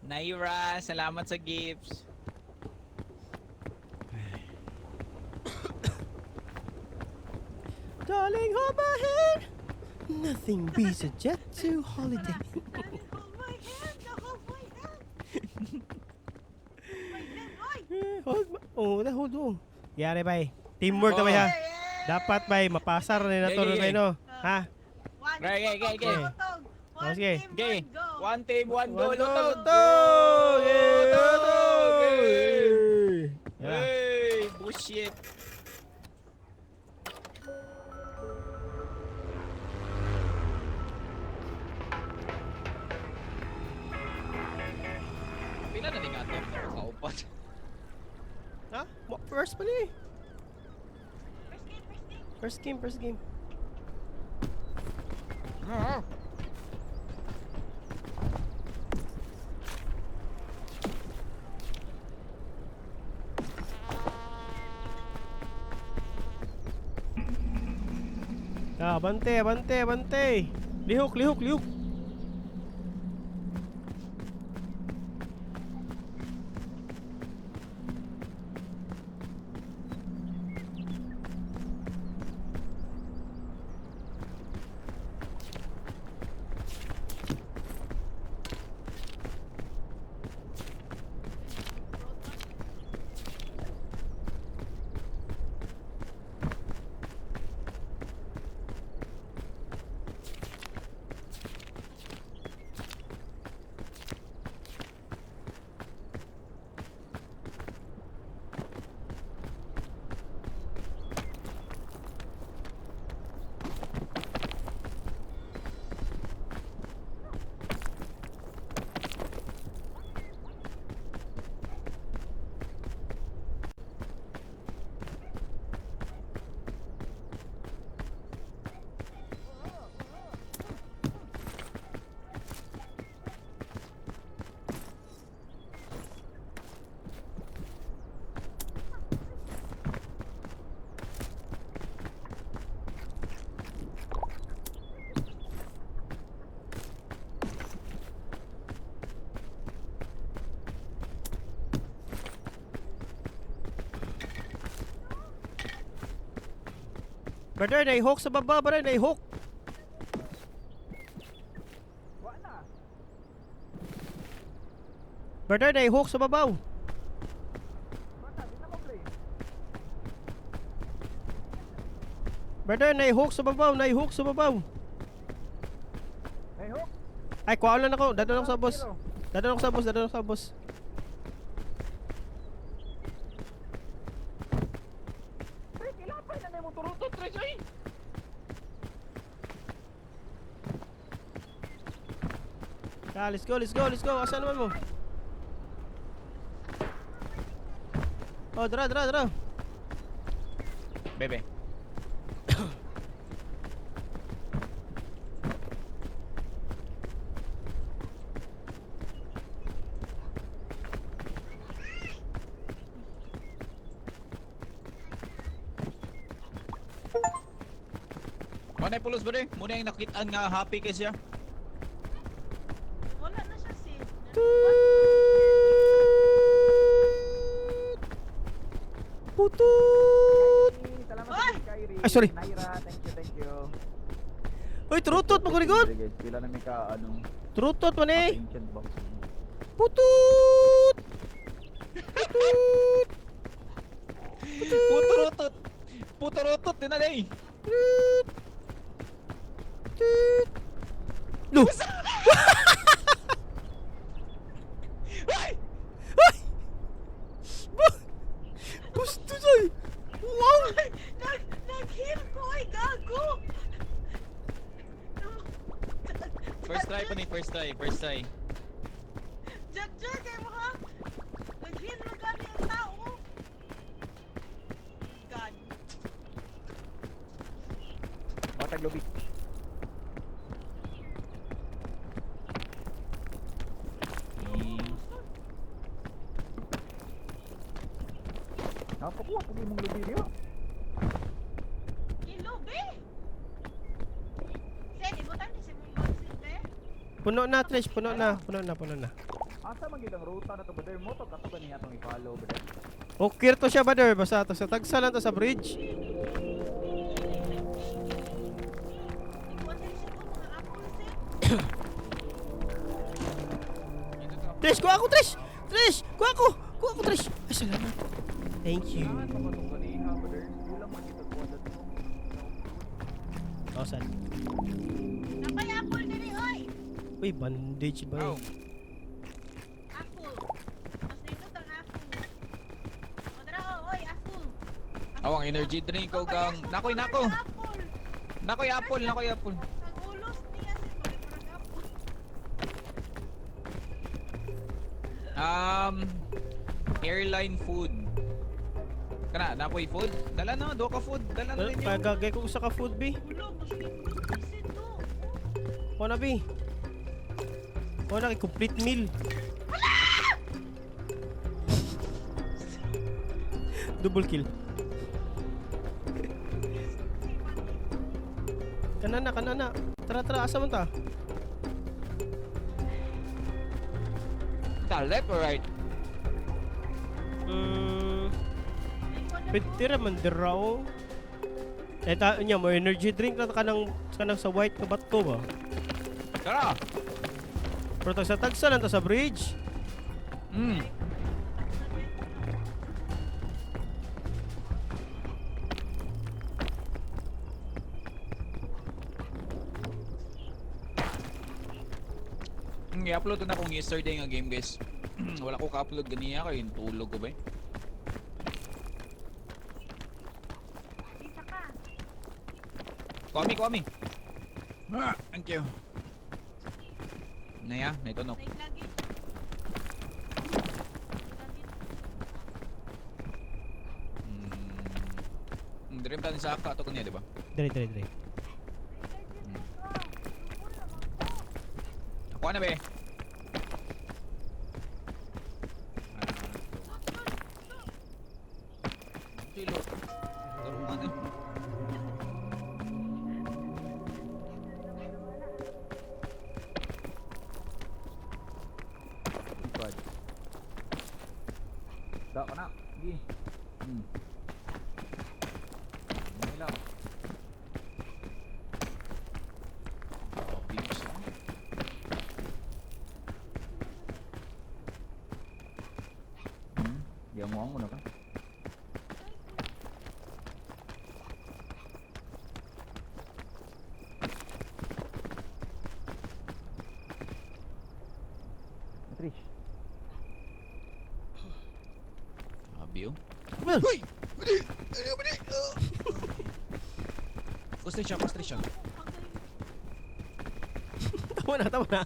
Naira, salamat sa gifts. Darling, hold my hand. Nothing beats a jet to holiday. Darling, hold my hand! Hold my hand! My hand, oy! Eh, hold my... Oh, na hold on. Yari bay. Teamwork na bay ha. Dapat bay mapasar na na to Gay, gay, bay no. Ha? One, Gay, gay, gay, gay. utog. One Oh, sige. team, Okay. one go. One team, one goal. One goal, Utog! utog! Yeah, Utog! utog! Yeah. Hey, bullshit. Pila na ni nga to? Kaupat. Ha? First pa ni eh. First game, first game. First game, first game. Ah, bante, bante, bante. Lihok, lihok, lihok. Brother, naihok sa baba, brother, naihok. Wala. Brother, naihok sa babaw. Wala, di na mo play. Brother, naihok sa babaw, naihok sa babaw. Hey, hook. Ay, kuha lang ako. Dadaan ako sa boss. Dadaan ako sa boss, dadaan ako sa boss. Pre, kilapay na na yung turutot, Tres, ay! Ah, let's go, let's go, let's go. Asan naman mo? Oh, dara, dara, dara. Bebe. Muna pulos ba rin? Muna yung nakitaan nga happy kasi siya. Wala na siya si. Toot! Putut! Salamat Oy! sa Kyrie. Ay, sorry. Naira, thank you, thank you. Uy, trutot mo gud. Guys, pila na may ka, ano, Trutot man eh. ancient box. Putut! Putut! Puturutot! Puturutot din na day! Tut! Tut! Lo! Ay! Ay! Gusto siya! Wow! Nag-heal ko ay gago. First try pa ni, first try, first try. Judger kay mo ha. Nag-heal mo gani ang tao. God. Watag lobby. Napakuha po imong lobby niyo. Kilo be. Sen, ibutan ni si mong boxing be. Puno na, Trish. Puno na. Puno na, puno na. Asa man gid ang ruta na to brother mo to kato ba niya atong i-follow brother? Okay to siya, brother. Basta to sa tagsa lang to sa bridge. Ibutan ni siya ko mga apple sen. Trish, kuha ako, Trish! Trish! Kuha ako! Kuha ako, Trish! Ay, salamat. Thank you. Kailangan pa ba itong ganiha brother? Kulang man gid kuha dito. Oh, saan? Napay apple diri oy. Uy, bandage ba Oh. yun? Apple. Mas nindot ang apple. Modra oh, oy apple. Aw, ang energy drink ko kang nakoy nako. Apple. Nakoy apple, nakoy apple. Ang ulos niya si Pag apple. Airline food. Kana, nakoy food. Dala na, do ka food. Dala na ninyo. Kagagay ko sa ka food, B. Ulo, mas nindot si to. Kuha na, B. Kuha na, kay complete meal. Double kill. Kanana, kanana. Tara, tara. Asa man ta? Ta, left or right? Pwede ra man dira oh. Eh, ta niya mo energy drink na kanang kanang sa white nga bato ba. Tara. Pero tag sa tagsa lang ta sa bridge. I-upload na akong yesterday nga game guys. Wala ko ka-upload ganiya kay tulog ko ba eh. Isa ka. Kwami, kwami. Ah, thank you. Naya, nito no. Naglagi. Dream tayo sa aka to kanya, di ba? Dire, dire, dire. Ako na be. Ah, Kilo. Garungan eh. Ipad. Da ka na. Gi. Ano lang. Oh, big siya. Diyan mo na ka. Trish. Grabe oh. Well, Hoy! Gusto siya, gusto siya. tama na, tama na.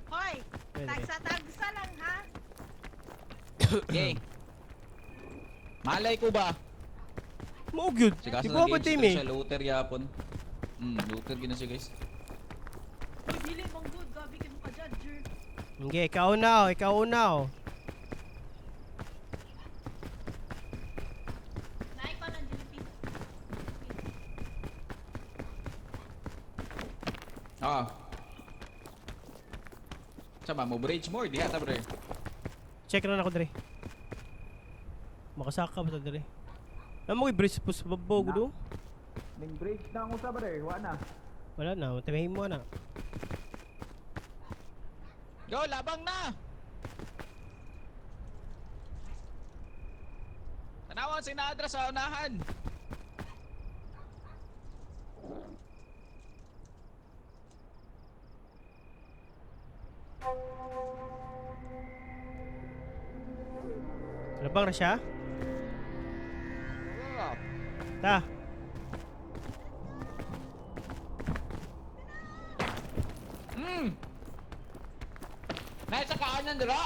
Hoy, Pwede. tagsa-tagsa lang ha. Okay. Malay ko ba? Mao gyud. Sige, Di ba ba team eh? Siya, looter yapon. Looter gina siya guys. Hoy, dili bang good gabi kay mo ka judger. Okay, ikaw na oh, ikaw na oh. Naay pa ng jellyfish. Ah. Sama mo bridge more diha ta bre. Check na ako dire. Makasaka ba ta diri? Namo kay bridge po sa babaw Na. gudo. Ning bridge na ang usa brother, wa na. Wala na, tamahin mo na. Go, labang na! Tanawan si Nadra sa unahan. Labang ra siya? Oh. Ta. Nasa kaanan dira.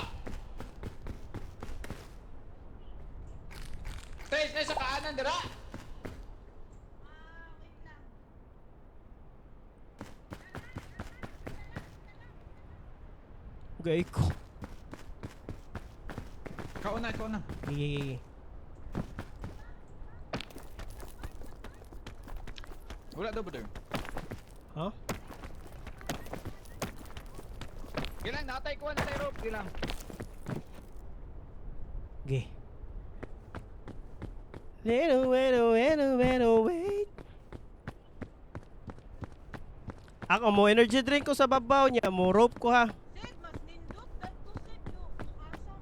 Tres, nasa kaanan dira. Ah, wait lang. Gay ko. Ikaw na, ikaw na. Gigi, gigi. Wala daw brother. Ha? Gilang, nakatay ko na tayo rope. Gilang. Gigi. Little, little, little, little, wait. Ako mo energy drink ko sa babaw niya, mo rope ko ha. Sid, mas nindot dadto Sid yo. Asa mo?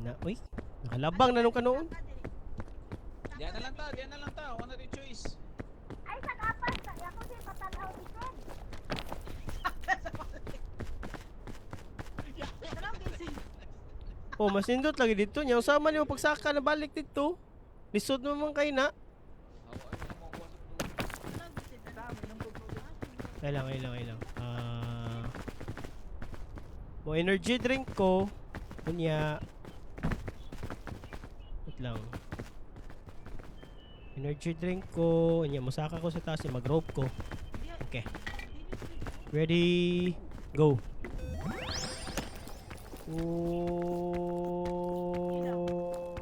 Na, uy, nakalabang na nung kanoon. Diyan na lang ta, diyan na lang ta. Wala na choice. Ay, sa kapas. Ako si patanaw ni Ken. Tanaw gid Sid. Oh, mas nindot lagi dito niya. Usama niyo pagsaka na balik dito. Lisod mo man kay na. Tanaw gid Sid. Kailang, kailang, kailang. Ah. Mo energy drink ko. Unya. Wait lang. Energy drink ko. Unya, musaka ko sa taas. Mag-rope ko. Okay. Ready, go. Oh.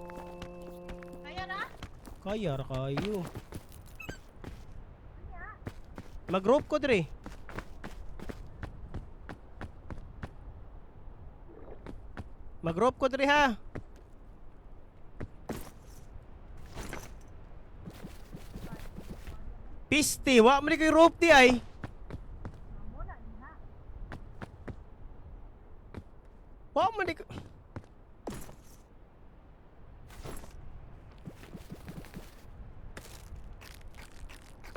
Kaya na? Kaya ra kayo. Mag-rope ko dre. Mag-rope ko dre ha. Piste, wa man ni koy rope di ay. Amo na diha. Wa man ni ko.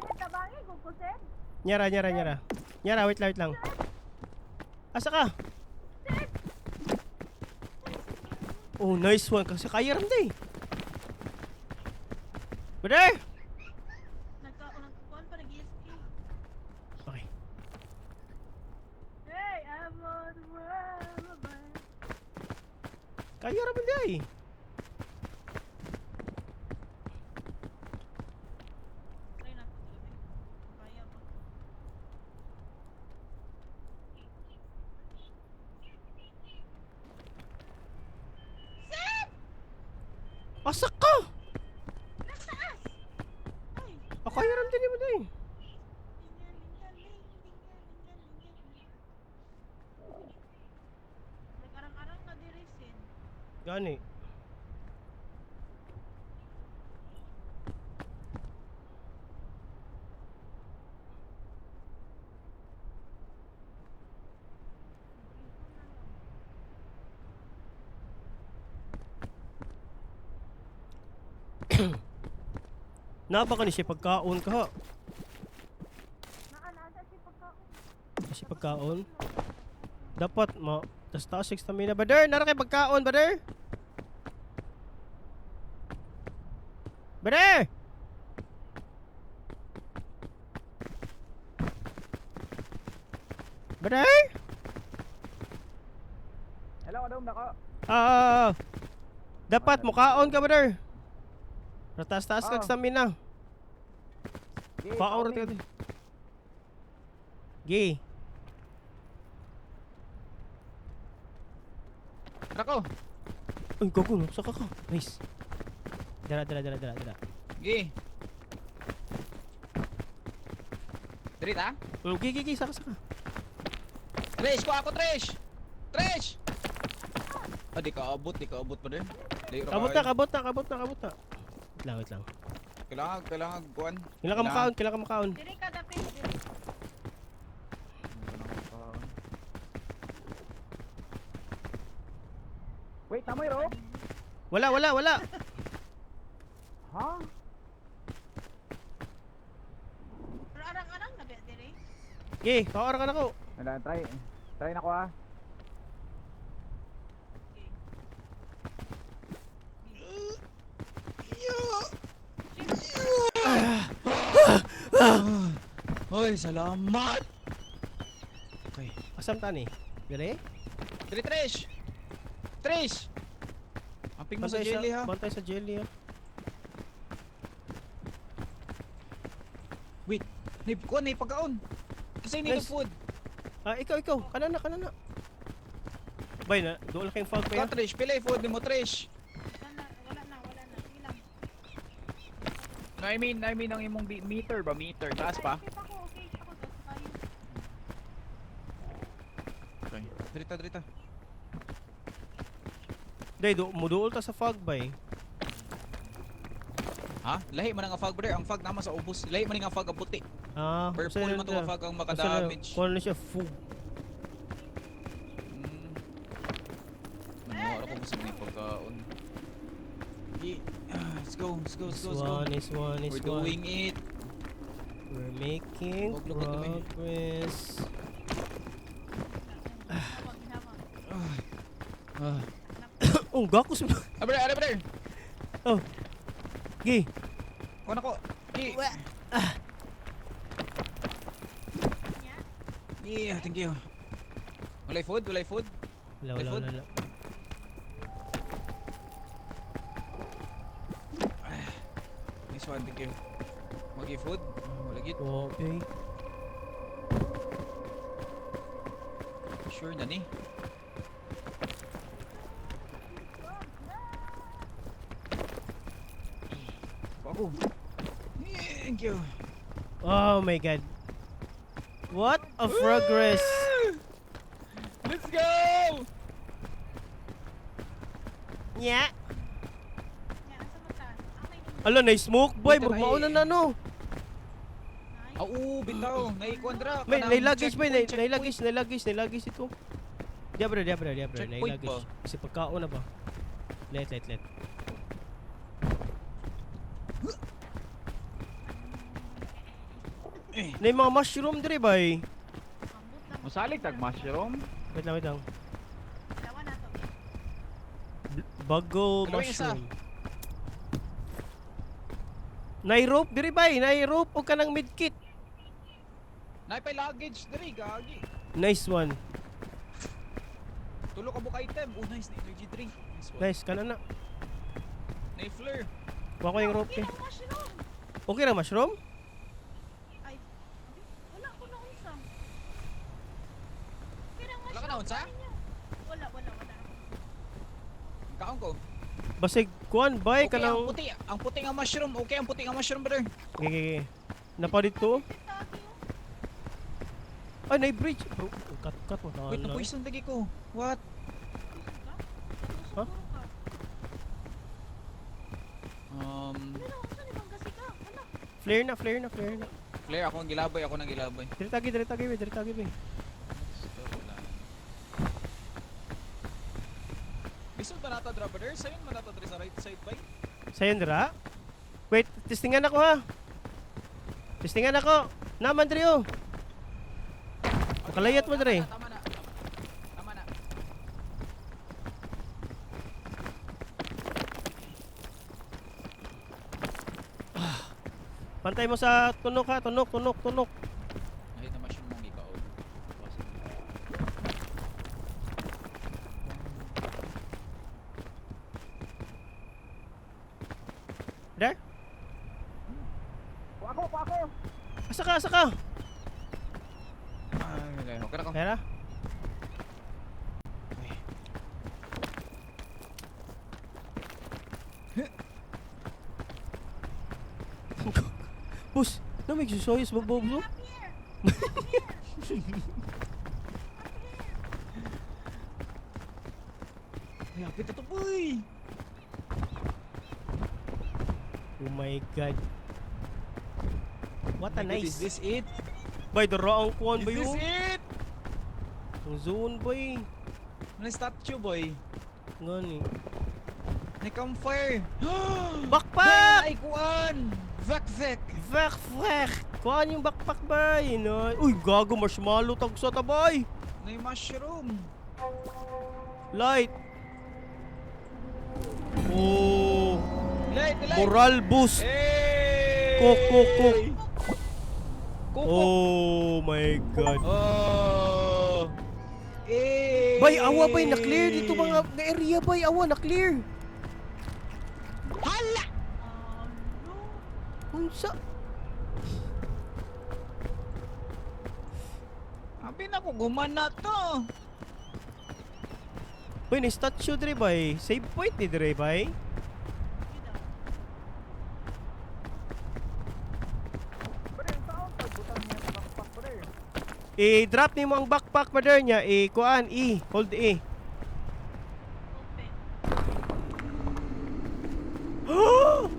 Ay, tabangi ko ko Ken. Nyara, nyara, nyara. Nyara, wait lang, wait lang. Asa ka? Oh, nice one. Kasi kaya rin day. Brother! Nagka nagkuan pa nag-ESP. Okay. Hey, I'm on the world. Kaya rin day. Try na ko tuloy. Kaya ba? Asa ka? Nagtaas! Ay! Ah, kaya rin din mo day. Lingalingaling, lingalingaling. Nag-arang-arang na diri Sid. Gani. Napa ka ni siya pagkaon ka ha? Naa si pagkaon. Kasi pagkaon. Dapat mo tas taas yung stamina. Brother, nara kay pagkaon, brother. Brother! Brother? Hello, adom nako. Ah, dapat mukaon ka, brother. Taas taas kag Ah. stamina. Gi, Kaon ra kaon tayo. Gi. Rako. Uy, gago no. Saka ka. Nice. Dara, dara, dara, dara, dara. Gi. Diri ta? Gi, gi, gi. Saka, saka. Trish, kuha ako, Trish! Trish! Ah, di ka abot, di ka abot pa din. Layo ra Kabot na, kaayo. kabot na, kabot na, kabot na. Wait lang, wait lang. Kailangan, kailangan, kuan. Kailangan ka makaon, kailangan ka makaon. Diri ka dapit. Diri. Wait, tamoy ro? Wala, wala, wala. Ha? Pero arang-arang na ba diri? Okay, kaor ka na ko. Wala, try. Try na ko ah. Okay. Hoy, salamat! Okay. Asam ta ni? Dire? Dali, Trish! Trish! Amping mo sa Bantay jelly ha. Bantay sa jelly ha. Wait, nay, kuan, nay pagkaon. Kasi need Nice. food. Ah, ikaw, ikaw. Kanana, kanana. Bay na, doon lang kayong fog Ikaw, pa. Trish, pila yung food ni mo, Trish. Wala na, wala na, wala na. Sige lang. No, I mean, ang imong meter ba? Meter. Taas pa? Ay, okay pa ko, okay pa ko. Taas kayo. Okay. Drita, drita. Day, do, muduol ta sa fog bay. Ha? Lahi man ang fog, brother. Ang fog naman sa ubos. Lahi man ang fog ang puti. Ah, Purple man to ang fog ang makadamage. Kuno na siya fog. Namuha ako sa may pagkaon. Let's go, let's go, let's This go, let's go. one, this one, this We're one. doing it. We're making Huwag lukot kami. progress. Hawag, hawag. Ah. Oh, gakos mo. Ah, brother, ah, brother. Oh. Gi. Kuha na ko. Gi. Nya? Yeah, thank you. Walay food, walay food. Wala, May wala, food? wala, wala. Nice one, thank you. Magi food. Wala git. Okay. Sure na ni. Ako. Thank you. Oh my God. What a progress. Let's go! Yeah. Nya, asa man ta? Ah, may ninyo. Ala, na smoke boy. Wait, Magmauna na no. Nice. Oo, bitaw. Naikuan dra. May Kanang may luggage, may checkpoint, may luggage, may luggage, may luggage ito. Diabro, diabro, diabro, may Checkpoint luggage. Kasi pagkaon na ba? Let, let, let. Eh. Na yung mga mushroom dire bay. Ambot lang. Musalig tag mushroom. Wait lang, wait lang. Dalawa na to. Bago Dalawa yung isa. mushroom. Nay rope dire bay, nay rope o kanang medkit. Naipay luggage diri, gagi. Nice one. Tulo ka buka item. Oh, nice na energy drink. Nice one. Nice kana na. Nay flare. Kuha ko yung rope Okay eh. lang, mushroom. Okay ra mushroom? Ay, wala ko na unsa. Okay lang, Wala ka na mushroom, unsa? ninyo. Wala, wala, wala. Ang kaon ko. Basig kuan bay Okay, ang kanang puti. Ang puti nga mushroom. Okay, ang puti nga mushroom, brother. Okay, okay, okay. Napa dito. Tagi, oh. Ay, nay bridge. Bro, cut cut mo Wait, na. na-poison lagi ko. What? Poison ka? Huh? Siguro ka. Wala na unsa ni Bangga ka. Wala. Flare na, flare na, flare na. Flare, ako ang gilabay. Ako ang gilabay. Dire tagi, dire tagi, bay, dire tagi, bay. Bisod ba nata dra, brother? Sayon man nata dra sa right side bay? Sayon dira? Wait, testingan ako ha. Testingan ako. Naman diri oh. Makalayat mo diri. Tama na. Tama na. Pantay mo sa tunok ha, tunok, tunok, tunok. Nakita mushroom mong ikaw. There? Kuha ko, kuha ko. Asa ka, asa ka? Ay, okay. Okay na ko. Pera? Boss, na may susoyos ba, Bob? Up here. Up here. Up here. Ay, hapit na to, boy! Oh my God. What a My God, nice. is this it? Bay, dara ang kuwan Is ba this yun? it? Ang zone, boy. Ano statue, boy? Ngani. May campfire. Backpack! Bay, ay kuan! Vek vek! Vek vek! Kuan yung backpack ba? No? Uy, gago, marshmallow tag sa tabay! May mushroom. Light! Oh! Light, light! Moral boost! Hey! Cook, cook, cook. Cook, cook. Oh my God. Oh! Hey! Bay, awa bay, na-clear dito mga na area bay, awa, na-clear. Hala! Oh, no. Unsa? Abi na ko gumana to. Bay, na statue dire bay. Save point ni dire bay. Yun daw. Pre, saan pagbutang niya sa backpack, pre? I-drop nimo ang backpack brother niya, i-kuan, E, hold E. Open.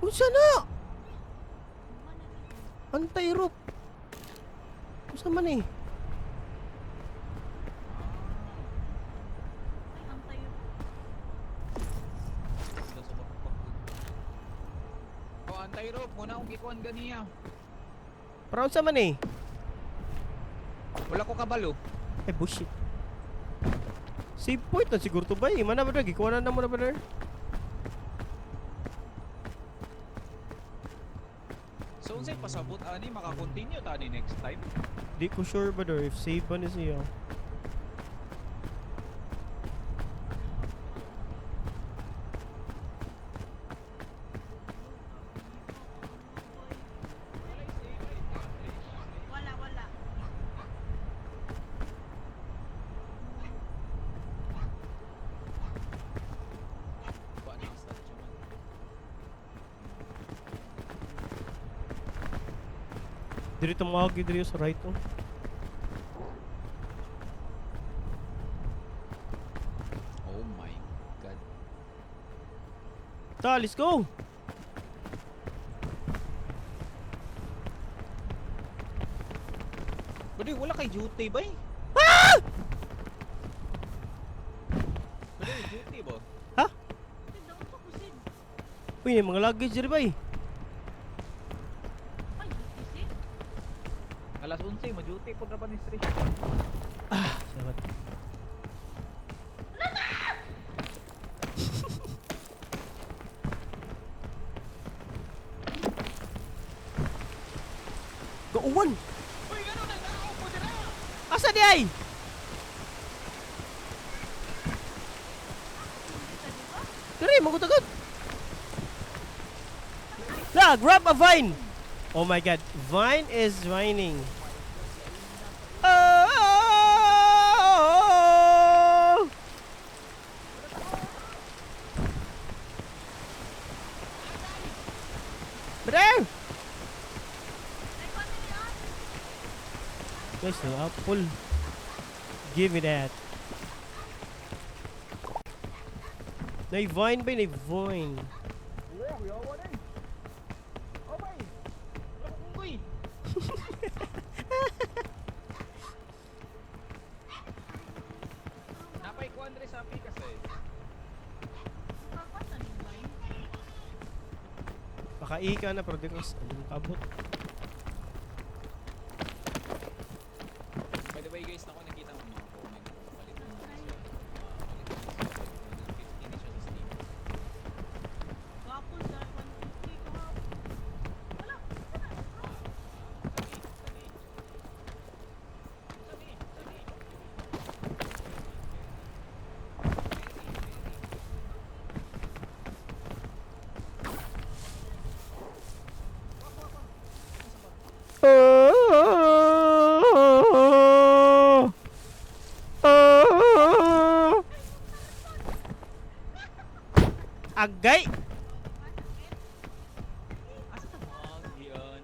Unsa na? Mana na. Anti-rope. Unsa man eh? Ay, ang tayo. Oh, anti-rope. Muna akong gikuan ganiya. Para unsa man eh? Wala ko kabalo. Ay, bullshit. Save point na siguro to bay. Mana brother, gikuha na mo na brother. So unsay pasabot ani maka-continue ta ni next time? Di ko sure brother if save ba ni siya. Wala, wala. Kuan ang statue man. Diri tumagi diri sa right oh. Oh my God. Ta, let's go. Brother, wala kay duty bay. Ah! Brother, duty ba? Ha? Ay, daw to kusin. Uy, may mga luggage diri bay. Ay, kusin. Alas 11, ma-duty po na ba ni Trish? Ah, salamat. Gauwan! Uy, gano'n na tao po dira! Asa di ay? Diri, magutagod. La, grab a vine. Oh my God, vine is vining. Oh! Brother! Guys, no apple. Give me that. Nay vine ba? Nay vine. Yeah, yawa na eh. Oh, bay! Wala ko unggoy. Napay ko Andre sa pikas eh. Kakasa ni ba? Baka ika na pero di ko ano kabot. By the way guys, nako nakita mo mga comment. Palit mo na siya. Palit mo na siya. 150 na siya sa Steam. Gwapo sa 150 ko. Wala. Agay! Asa ta yan?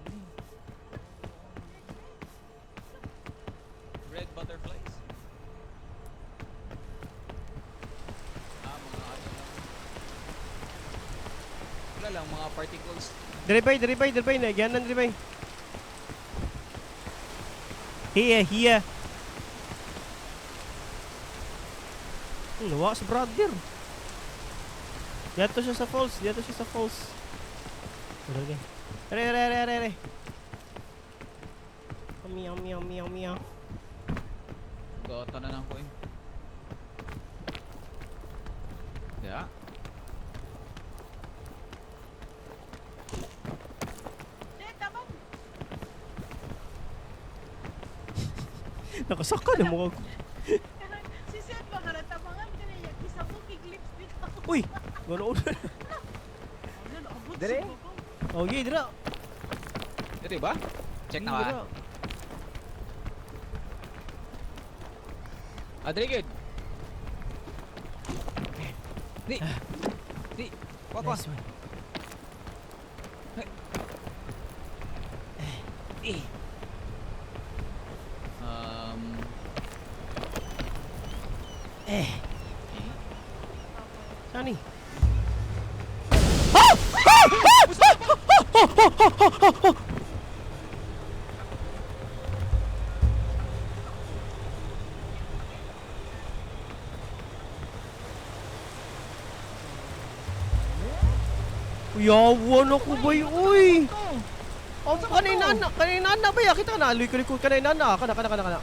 Red butterflies? Ah, mga ano lang. mga particles. Dire bay, dire bay, dire bay. Naigyanan dire bay. Here, here. Nawa sa brother. Dito siya sa falls, dito siya sa falls. Wala lagi. Re, re, re, re, re. Meow, meow, meow, meow. Gata na lang ko eh. Yeah. Di, tabang. Nakasaka na mukha ko. Si Seth ba nga tabangan ka niya? Kisa mo kig lips dito. Uy! Ganoon na. Ano, naabot Dire? si Gogo. Okay, dira. Dito ba? Check na ba? Dira. Ah, dili good. Di. Di. Kwa kwa. Nice one. Eh. Eh. Sani. Yawan ako bay, uy! Oh, kanay nana, kanay nana ba ya? Kita na, aloy ko kanay nana, kana kana kana kana.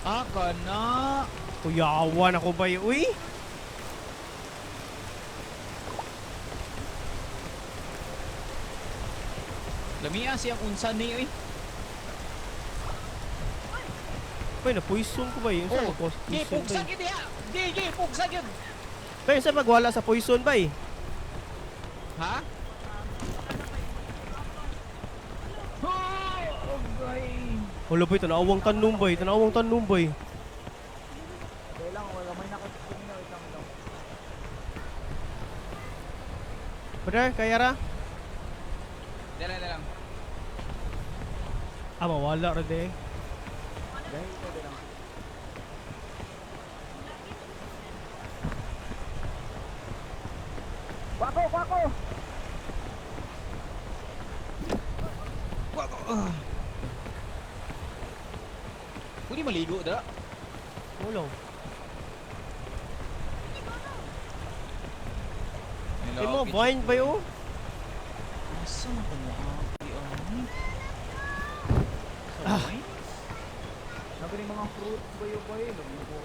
Ah, kana. Kuyawan ako bay, uy! Lamia siyang unsa ni oy. Bay, na-poison ko bay. Unsa Oh, oh, Gi, poison pugsa bay? gid diha. Gi, gi, pugsa gid. Bay, unsa magwala sa poison bay? Ha? Oh, okay. Wala bay, tanawang tanong bay, tanawang tanong bay. Okay lang, wala may nakasipin na. Wait lang, wait lang. Brother, kaya ra? Dala, dala. Ah, mawala ra de. Dahil pwede lang. Wako, wako! Wako. Ah. Pwede maligo da. Wala. Eh mo, vine ba yun? Asa na ko mo agi ani? Sa Ah. wine? Nabili mga fruits ba yun ba yun? Lumigo.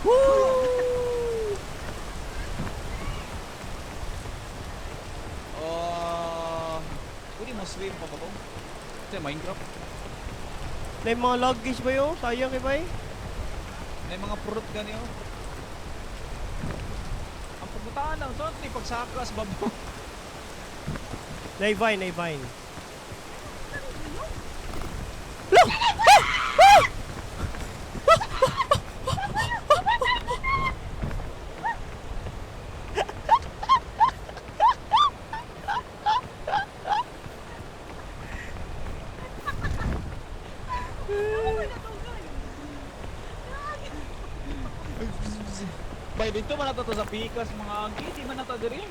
Woo! Oh, pwede mo swim pa ba ko? Ito yung Minecraft. May mga luggage ba yun? Sayang kay bay. May mga fruit gani oh. Ang pumuntahan lang, saan ni pagsakra sa babaw? Nay vine, nay vine. Ano ba natugay? Bay, dito man nato to sa pikas mga agi, di man nato diri.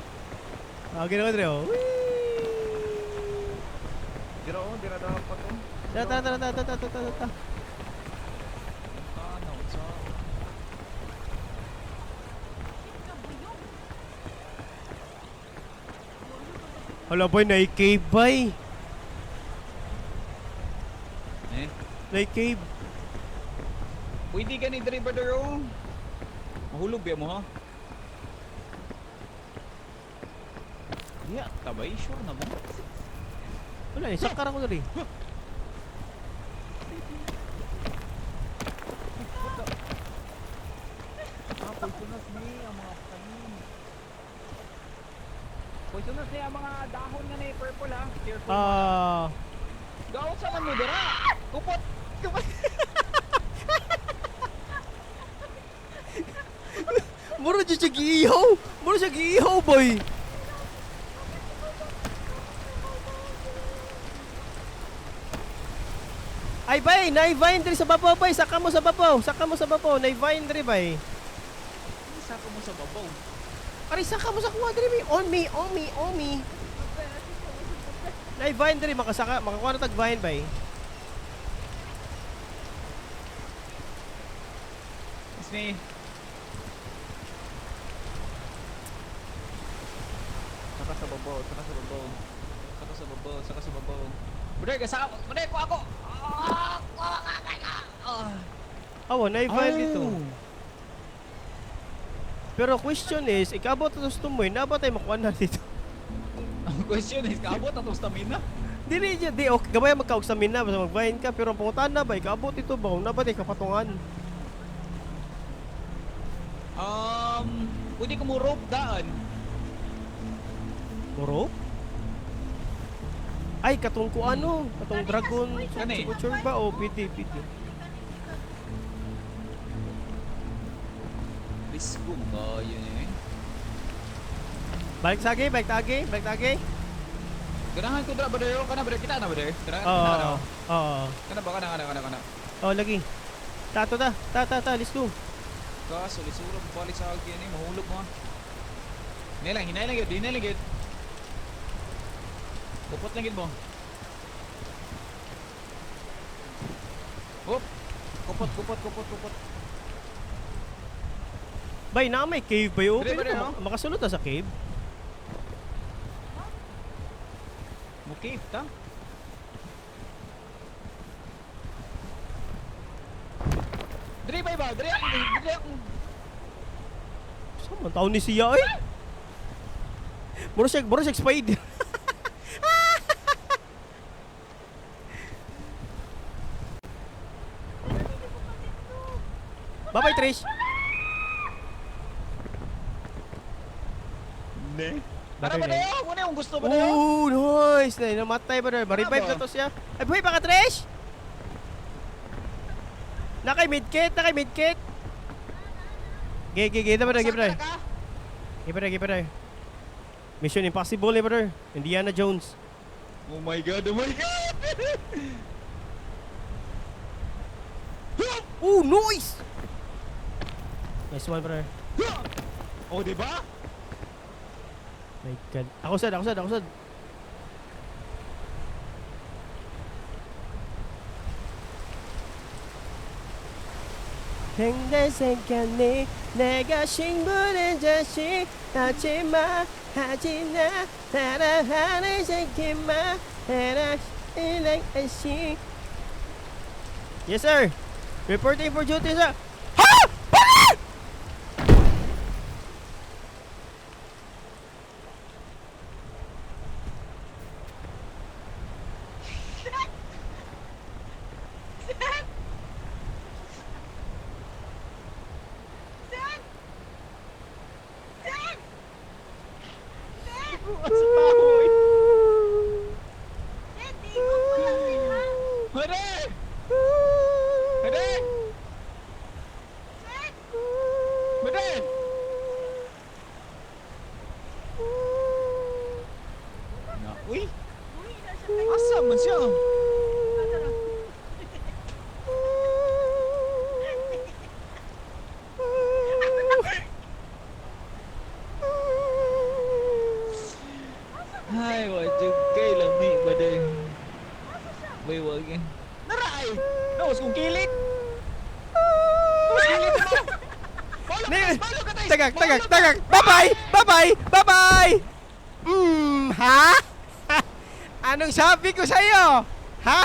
Ah, ginawa dre oh. Whee! Dira oh, dira dapat oh. Tara, tara, tara, tara, tara, tara, tara. Ano, sa Shit, kabuyog. Hala boy, nay cave bay. Eh, Nay cave. pwede ka ni diri brother oh. Mahulog ba mo ha? Yeah, tabay sure na mo. Wala eh, sakar ako dre. Ah, poisonous ni ang mga kanin. Poisonous niya ang mga dahon nga na purple ha. Careful. Ah, Gaot sa man mo dira. Kupot. Kupot. mura siya giihaw. Mura siya giihaw boy. Ay bay, nay vine dre sa babaw bay, saka mo sa babaw, saka mo sa babaw, nay vine dre bay. Sa Saka mo sa babaw. Aray, saka mo sa kuha diri may on me, on me, on me. Nay vine diri makasaka, makakuha na tag vine bay. It's me. Saka sa babaw, saka sa babaw. Saka sa babaw, saka sa babaw. Brother, saka, brother, ko ako! Ah, ah, ah, ah, ah. Awa, nay vine dito. Oh. Pero question is, ikabot na gusto mo, na ba tayo makuha na dito? Ang question is, kaabot atong stamina? Dili dyan, di, okay, gamay magkaog sa mina, basta mag-vine ka, pero ang pangutan na ba, ikabot ito ba, kung na ba tayo kapatungan? Pwede ko mo rope daan. Muro? Ay, katong ko ano, katong dragon, Kani? butcher ba? O, pwede, pwede. Let's go, kaya eh. Balik sagi, balik tagi, balik tagi. Ganahan ko dra, brother. Kana, brother. Kita na, brother. Ganahan, Oo, kita na. oo, oo. Kana ba, kana, kana, kana, kana. Oo, lagi. Ta, ta, ta, ta, ta, ta, let's go. Kaso, lisura mo balik sa akin eh. Mahulog mo ah. Hinay lang, hinay lang yun, hinay lang yun. Kupot lang yun mo. Hop! Kupot, kupot, kupot, kupot. Bay, na may cave ba yun? Dire, Pwede dire, ka makasulod ta sa cave? Mo cave ta? Dre ba ba? Dre ako, dre ako. Saan man taon ni siya ay? Mura siya spade. Bye-bye, Trish. Ne. Para Bye-bye, ba na yun? Muna yung gusto ba na yun? Oh, nice. Na, namatay ba na? Ma-revive ba? na to siya. Ay, buhay pa ka, Trish! Nakay medkit, nakay medkit. Ge, ge, ge, brother, ge, brother. Saan ka? Ge, brother, ge, brother. Mission Impossible, eh, brother. Indiana Jones. Oh my God, oh my God! Oh, nice! Nice one, brother. Oh, di ba? My God. Ako sad, ako sad, ako sad. 생각하니 내가 신부는 자식 하지마 하지마 사랑하는 새끼마 해라 일랑 아씨. Yes, sir. Reporting for duty, sir. Ha! Bakit? Saan? Sa tao eh. Saan? Di ko po lang din ha. Hore! Hore! Saan? Hore! Na, uy, Uy, na siya. asa man siya? Ay, wajud kay lami ba day? May wag yan. Naray! Nawas kong kilit! Nawas kilit mo! Balo ka, Ni- balo ka, Tais! Tagak, Balo tagak, ka! tagak. Bye-bye! Bye-bye! Bye-bye! Ha? Anong sabi ko sa'yo? Ha?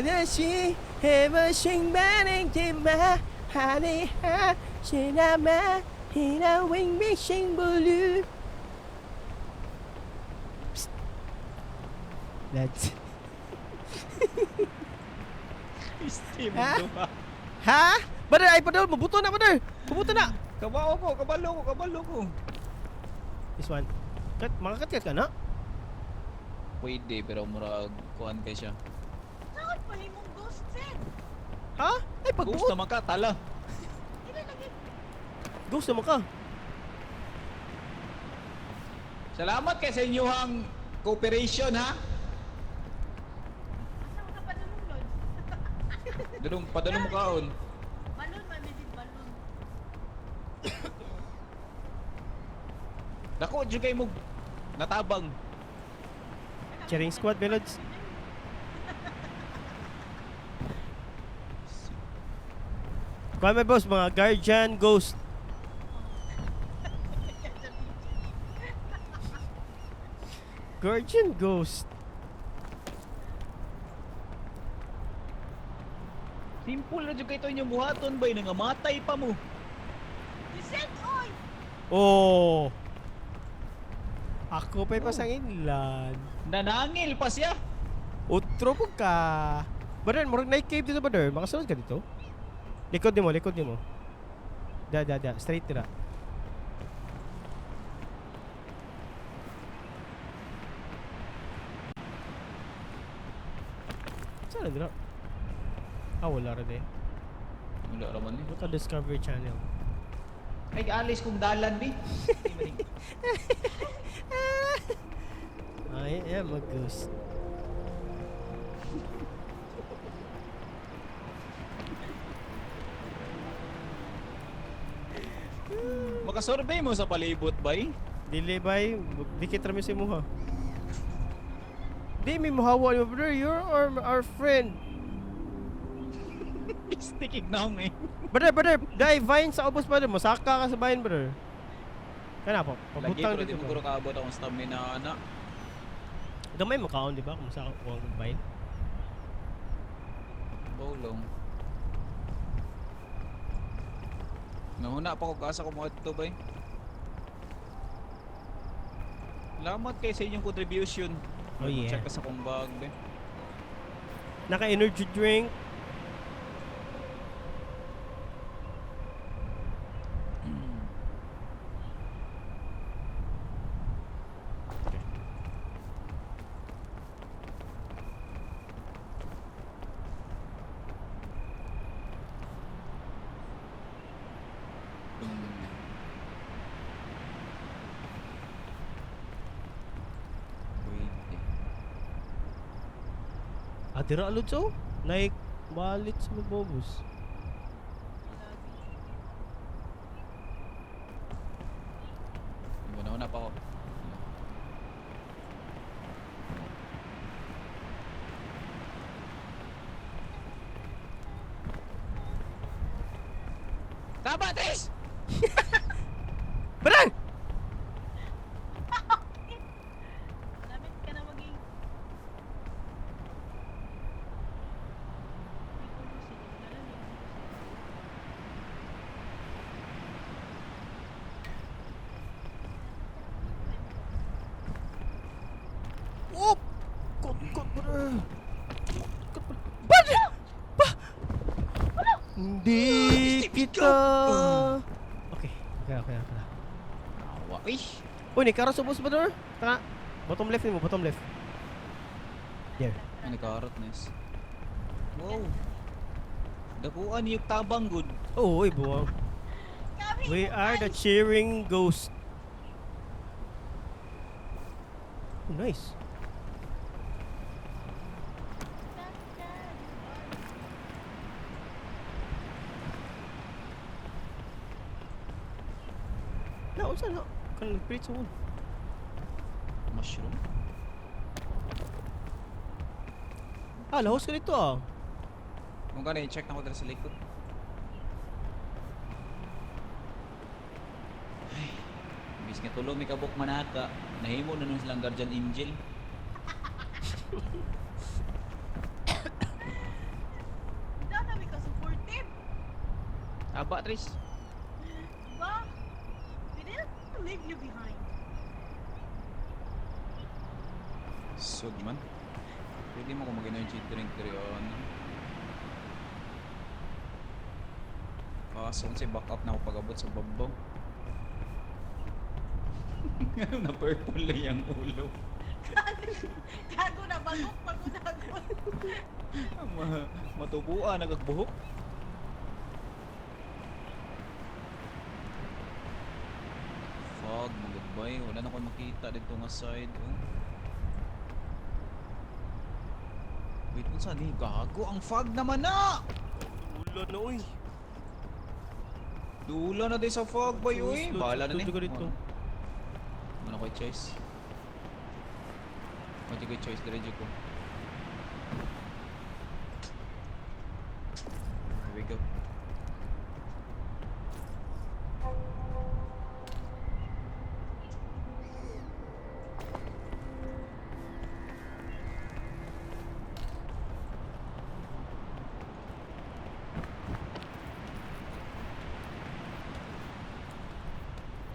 다시 해보신 반응지마 하니하 시나마 히나윙 블루. Let's Steam Ha? duha. Ha? Brother, ay brother, mabuto na brother. Mabuto na. Kabalo ko, kabalo ko, kabalo ko. This one. Kat, makakatkat ka na? Pwede, pero murag kuan kay siya. Saan pala mong ghost set? Ha? Ay, Ghost pagbuot. naman ka, tala. Dili lagi. Ghost naman ka. Salamat kay sa inyong cooperation ha. Dalong, padalong mo kaon. Balon man din balon. Dako jud kay mo natabang. Cheering squad, Belods. Kuha may boss, mga guardian ghost. Guardian ghost. Simple na jud kay to inyong buhaton bay nangamatay pa mo. Descend oy. Oh. Ako pa'y pasanginlan. Nanangil pa siya. Utro po ka. Brother, murag night cave dito, brother. Makasunod ka dito. Likod nimo, likod nimo. Da, da, da. Straight dira. Saan na dira? Ah, wala rin eh. Wala ra man eh. What a Discovery Channel. Ay alis kong dalan bi. Di man. I am a ghost. Makasurvey mo sa palibot bay. Dili bay, dikit rami sa imuha. Di mi muhawa ni brother, you're our friend. Stikig na eh. Brother, brother, dai vine sa ubos brother, masaka ka sa vine brother. Kana po, Lagi pabutang pero di dito. mo Ba? guro kaabot akong stamina ana. Gamay mo kaon di ba kung masaka ko ang vine. Bowlong. Nahuna pa ko kaasa ko mga ito bay. Salamat kay sa inyong contribution. Oh, yeah. Check ka sa kong bag bay. Naka energy drink. Wait. Eh. Ah, dira alod so. Like balit sa mabobos. Nahuna pa ako. Tama, Tris! Brother! Lamit ka na maging. May ulo siya. Ganun yung ulo siya. Oh! Kot, kot, brother. Kot, brother. Brother! Pa! Hindi kita. Okay, okay, okay, okay. Awa. Uy! Uy, ni karos ubos brother. Tanga. Bottom left nimo, bottom left. There. Ano karot nice. Wow. Dakuan yung tabang good. Oh, uy, buwang. Kami, We are the cheering ghost. Oh, nice. Na, unsa na? Kanang nagpilit sa wall. Mushroom. Ah, lahos ka dito ah. Kung gano'n, check na ko dala sa likod. Ay, imbis nga tulong may kabuk manaka, nahimo na nun silang guardian angel. Daw na may ka-supportive. Aba, Tris. Ba? We didn't leave you behind. Sud man. Pwede mo kung mag-energy drink diri on. Kaso kung back up na ako pag-abot sa babaw. na purple lang yung ulo. Gago na bagok pagunagon. Matubuan nagagbuhok. Fog, magudbay. Wala na akong makita dito nga side. Oh. Wait, unsa ni? Gago, ang fog naman na! Dula na uy. Dula na din sa fog boy uy. Dito, Bahala na ni. dito ka dito. Wala ko choice. Wala ko choice diretso ko. Here we go.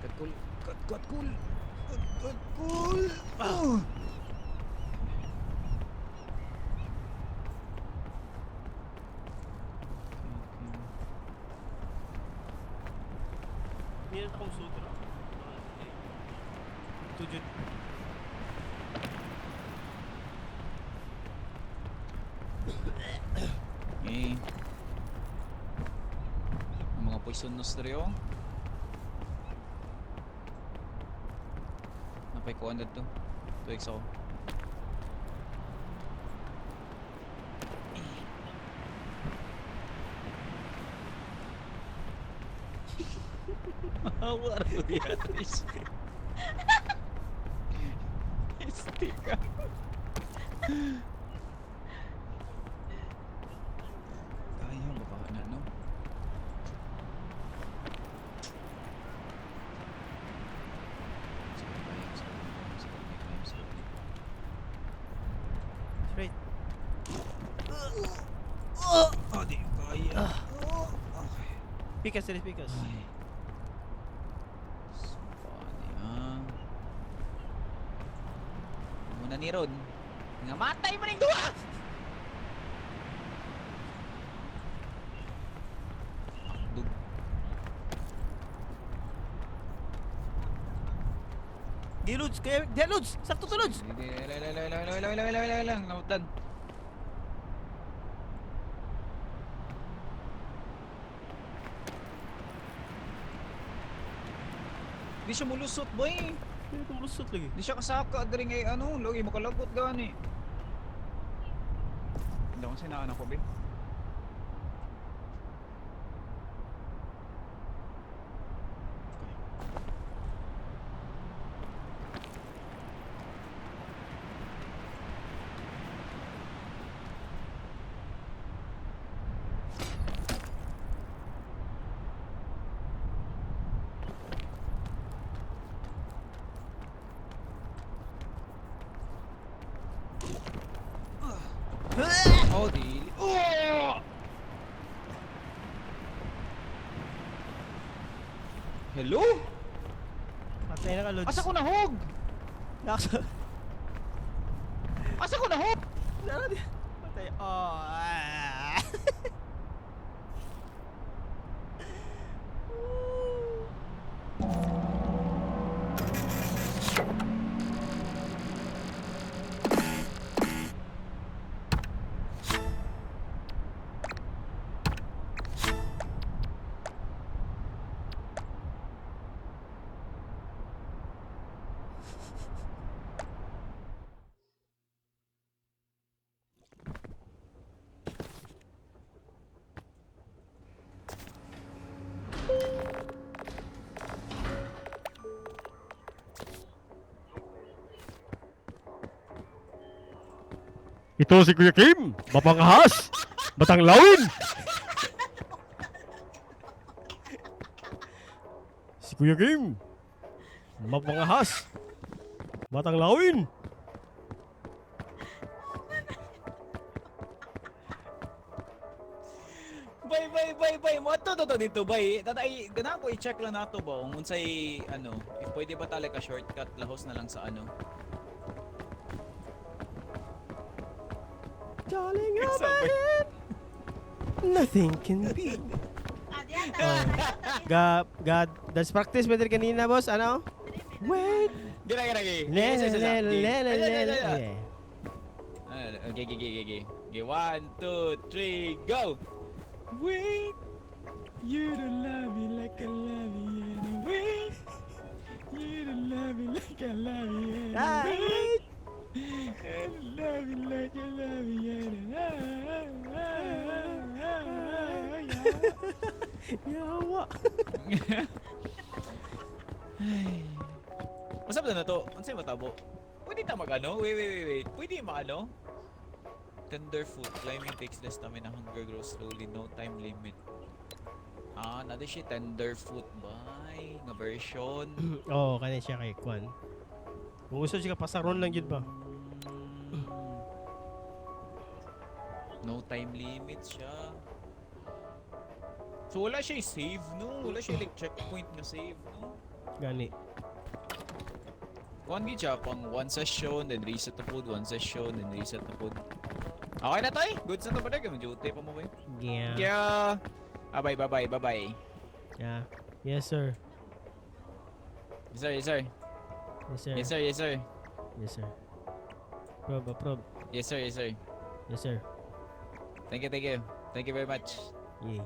Cut cool. Cut, cut cool. Cut, cut cool. Ah. Meron akong sutra. Ito jud. Okay. Ang mga poisonous diri oh. Napay kuan dito. 2x ako. Mahawa ra Beatrice. Stick. Kaya baka na no? Straight. Oh, di kaya. Okay. Pikas, dali, pikas. Ay. Sumpa niya. Muna ni Ron. Nga matay mo ning duha! Dug. Di Lods, kaya di Lods, sakto to Lods. Hindi, lang, lang, lang, lang, lang, lang, lang, lang, lang, nautan. Di siya mulusot, boy. Hindi ko lusot lagi. Di siya kasaka diri ngay ano, lagi makalagot gani. Hindi ko sinaan ako, be. Oh, di. Oh! Hello? Patay na ka Lods. Asa ko nahog? Nasa. Asa ko nahog? Patay. Oh. Ah. Ito si Kuya Kim, mapangahas, batang lawin. Si Kuya Kim, mapangahas, batang lawin. Bay, bay, bay, bay. Mo to to dito, bay. Tatay, ganahan ko i-check lang nato ba kung unsay ano, if pwede ba talaga shortcut lahos na lang sa ano. Darling, hold my hand. Nothing can beat. Ah, diya, tama, tama. God, God, that's practice better kanina, boss. Ano? Wait. Gina, gina, gina. Le, le, le, le, le, le, le. Okay, okay, okay, okay. Okay, one, two, three, go! Wait, you don't love me like I love you anyway. You don't love me like I love you Ah, anyway. wait. I don't love you like I love you anyway. Ay. Masab na na to. Unsay matabo? Pwede ta mag-ano? Wait, wait, wait, wait. Pwede maano? Tenderfoot. Climbing takes less stamina. Hunger grows slowly. No time limit. Ah, nada siya tenderfoot bay nga version. Oo, oh, kani siya kay Kwan. Kung gusto siya pasaron lang yun ba? No time limit siya. So wala siya save no? Wala siya like checkpoint nga save no? Gani. Kuan gid siya pang one session then reset the food, one session then reset the food. Okay na tay. Good sa to ba kay duty pa mo ba? Yeah. Yeah. Ah, bye bye bye bye bye. Yeah. Yes, sir. Yes sir, yes sir. Yes, sir. Yes sir, yes sir. Yes, sir. Probe, probe. Yes sir, yes sir. Yes, sir. Thank you, thank you. Thank you very much. Yeah.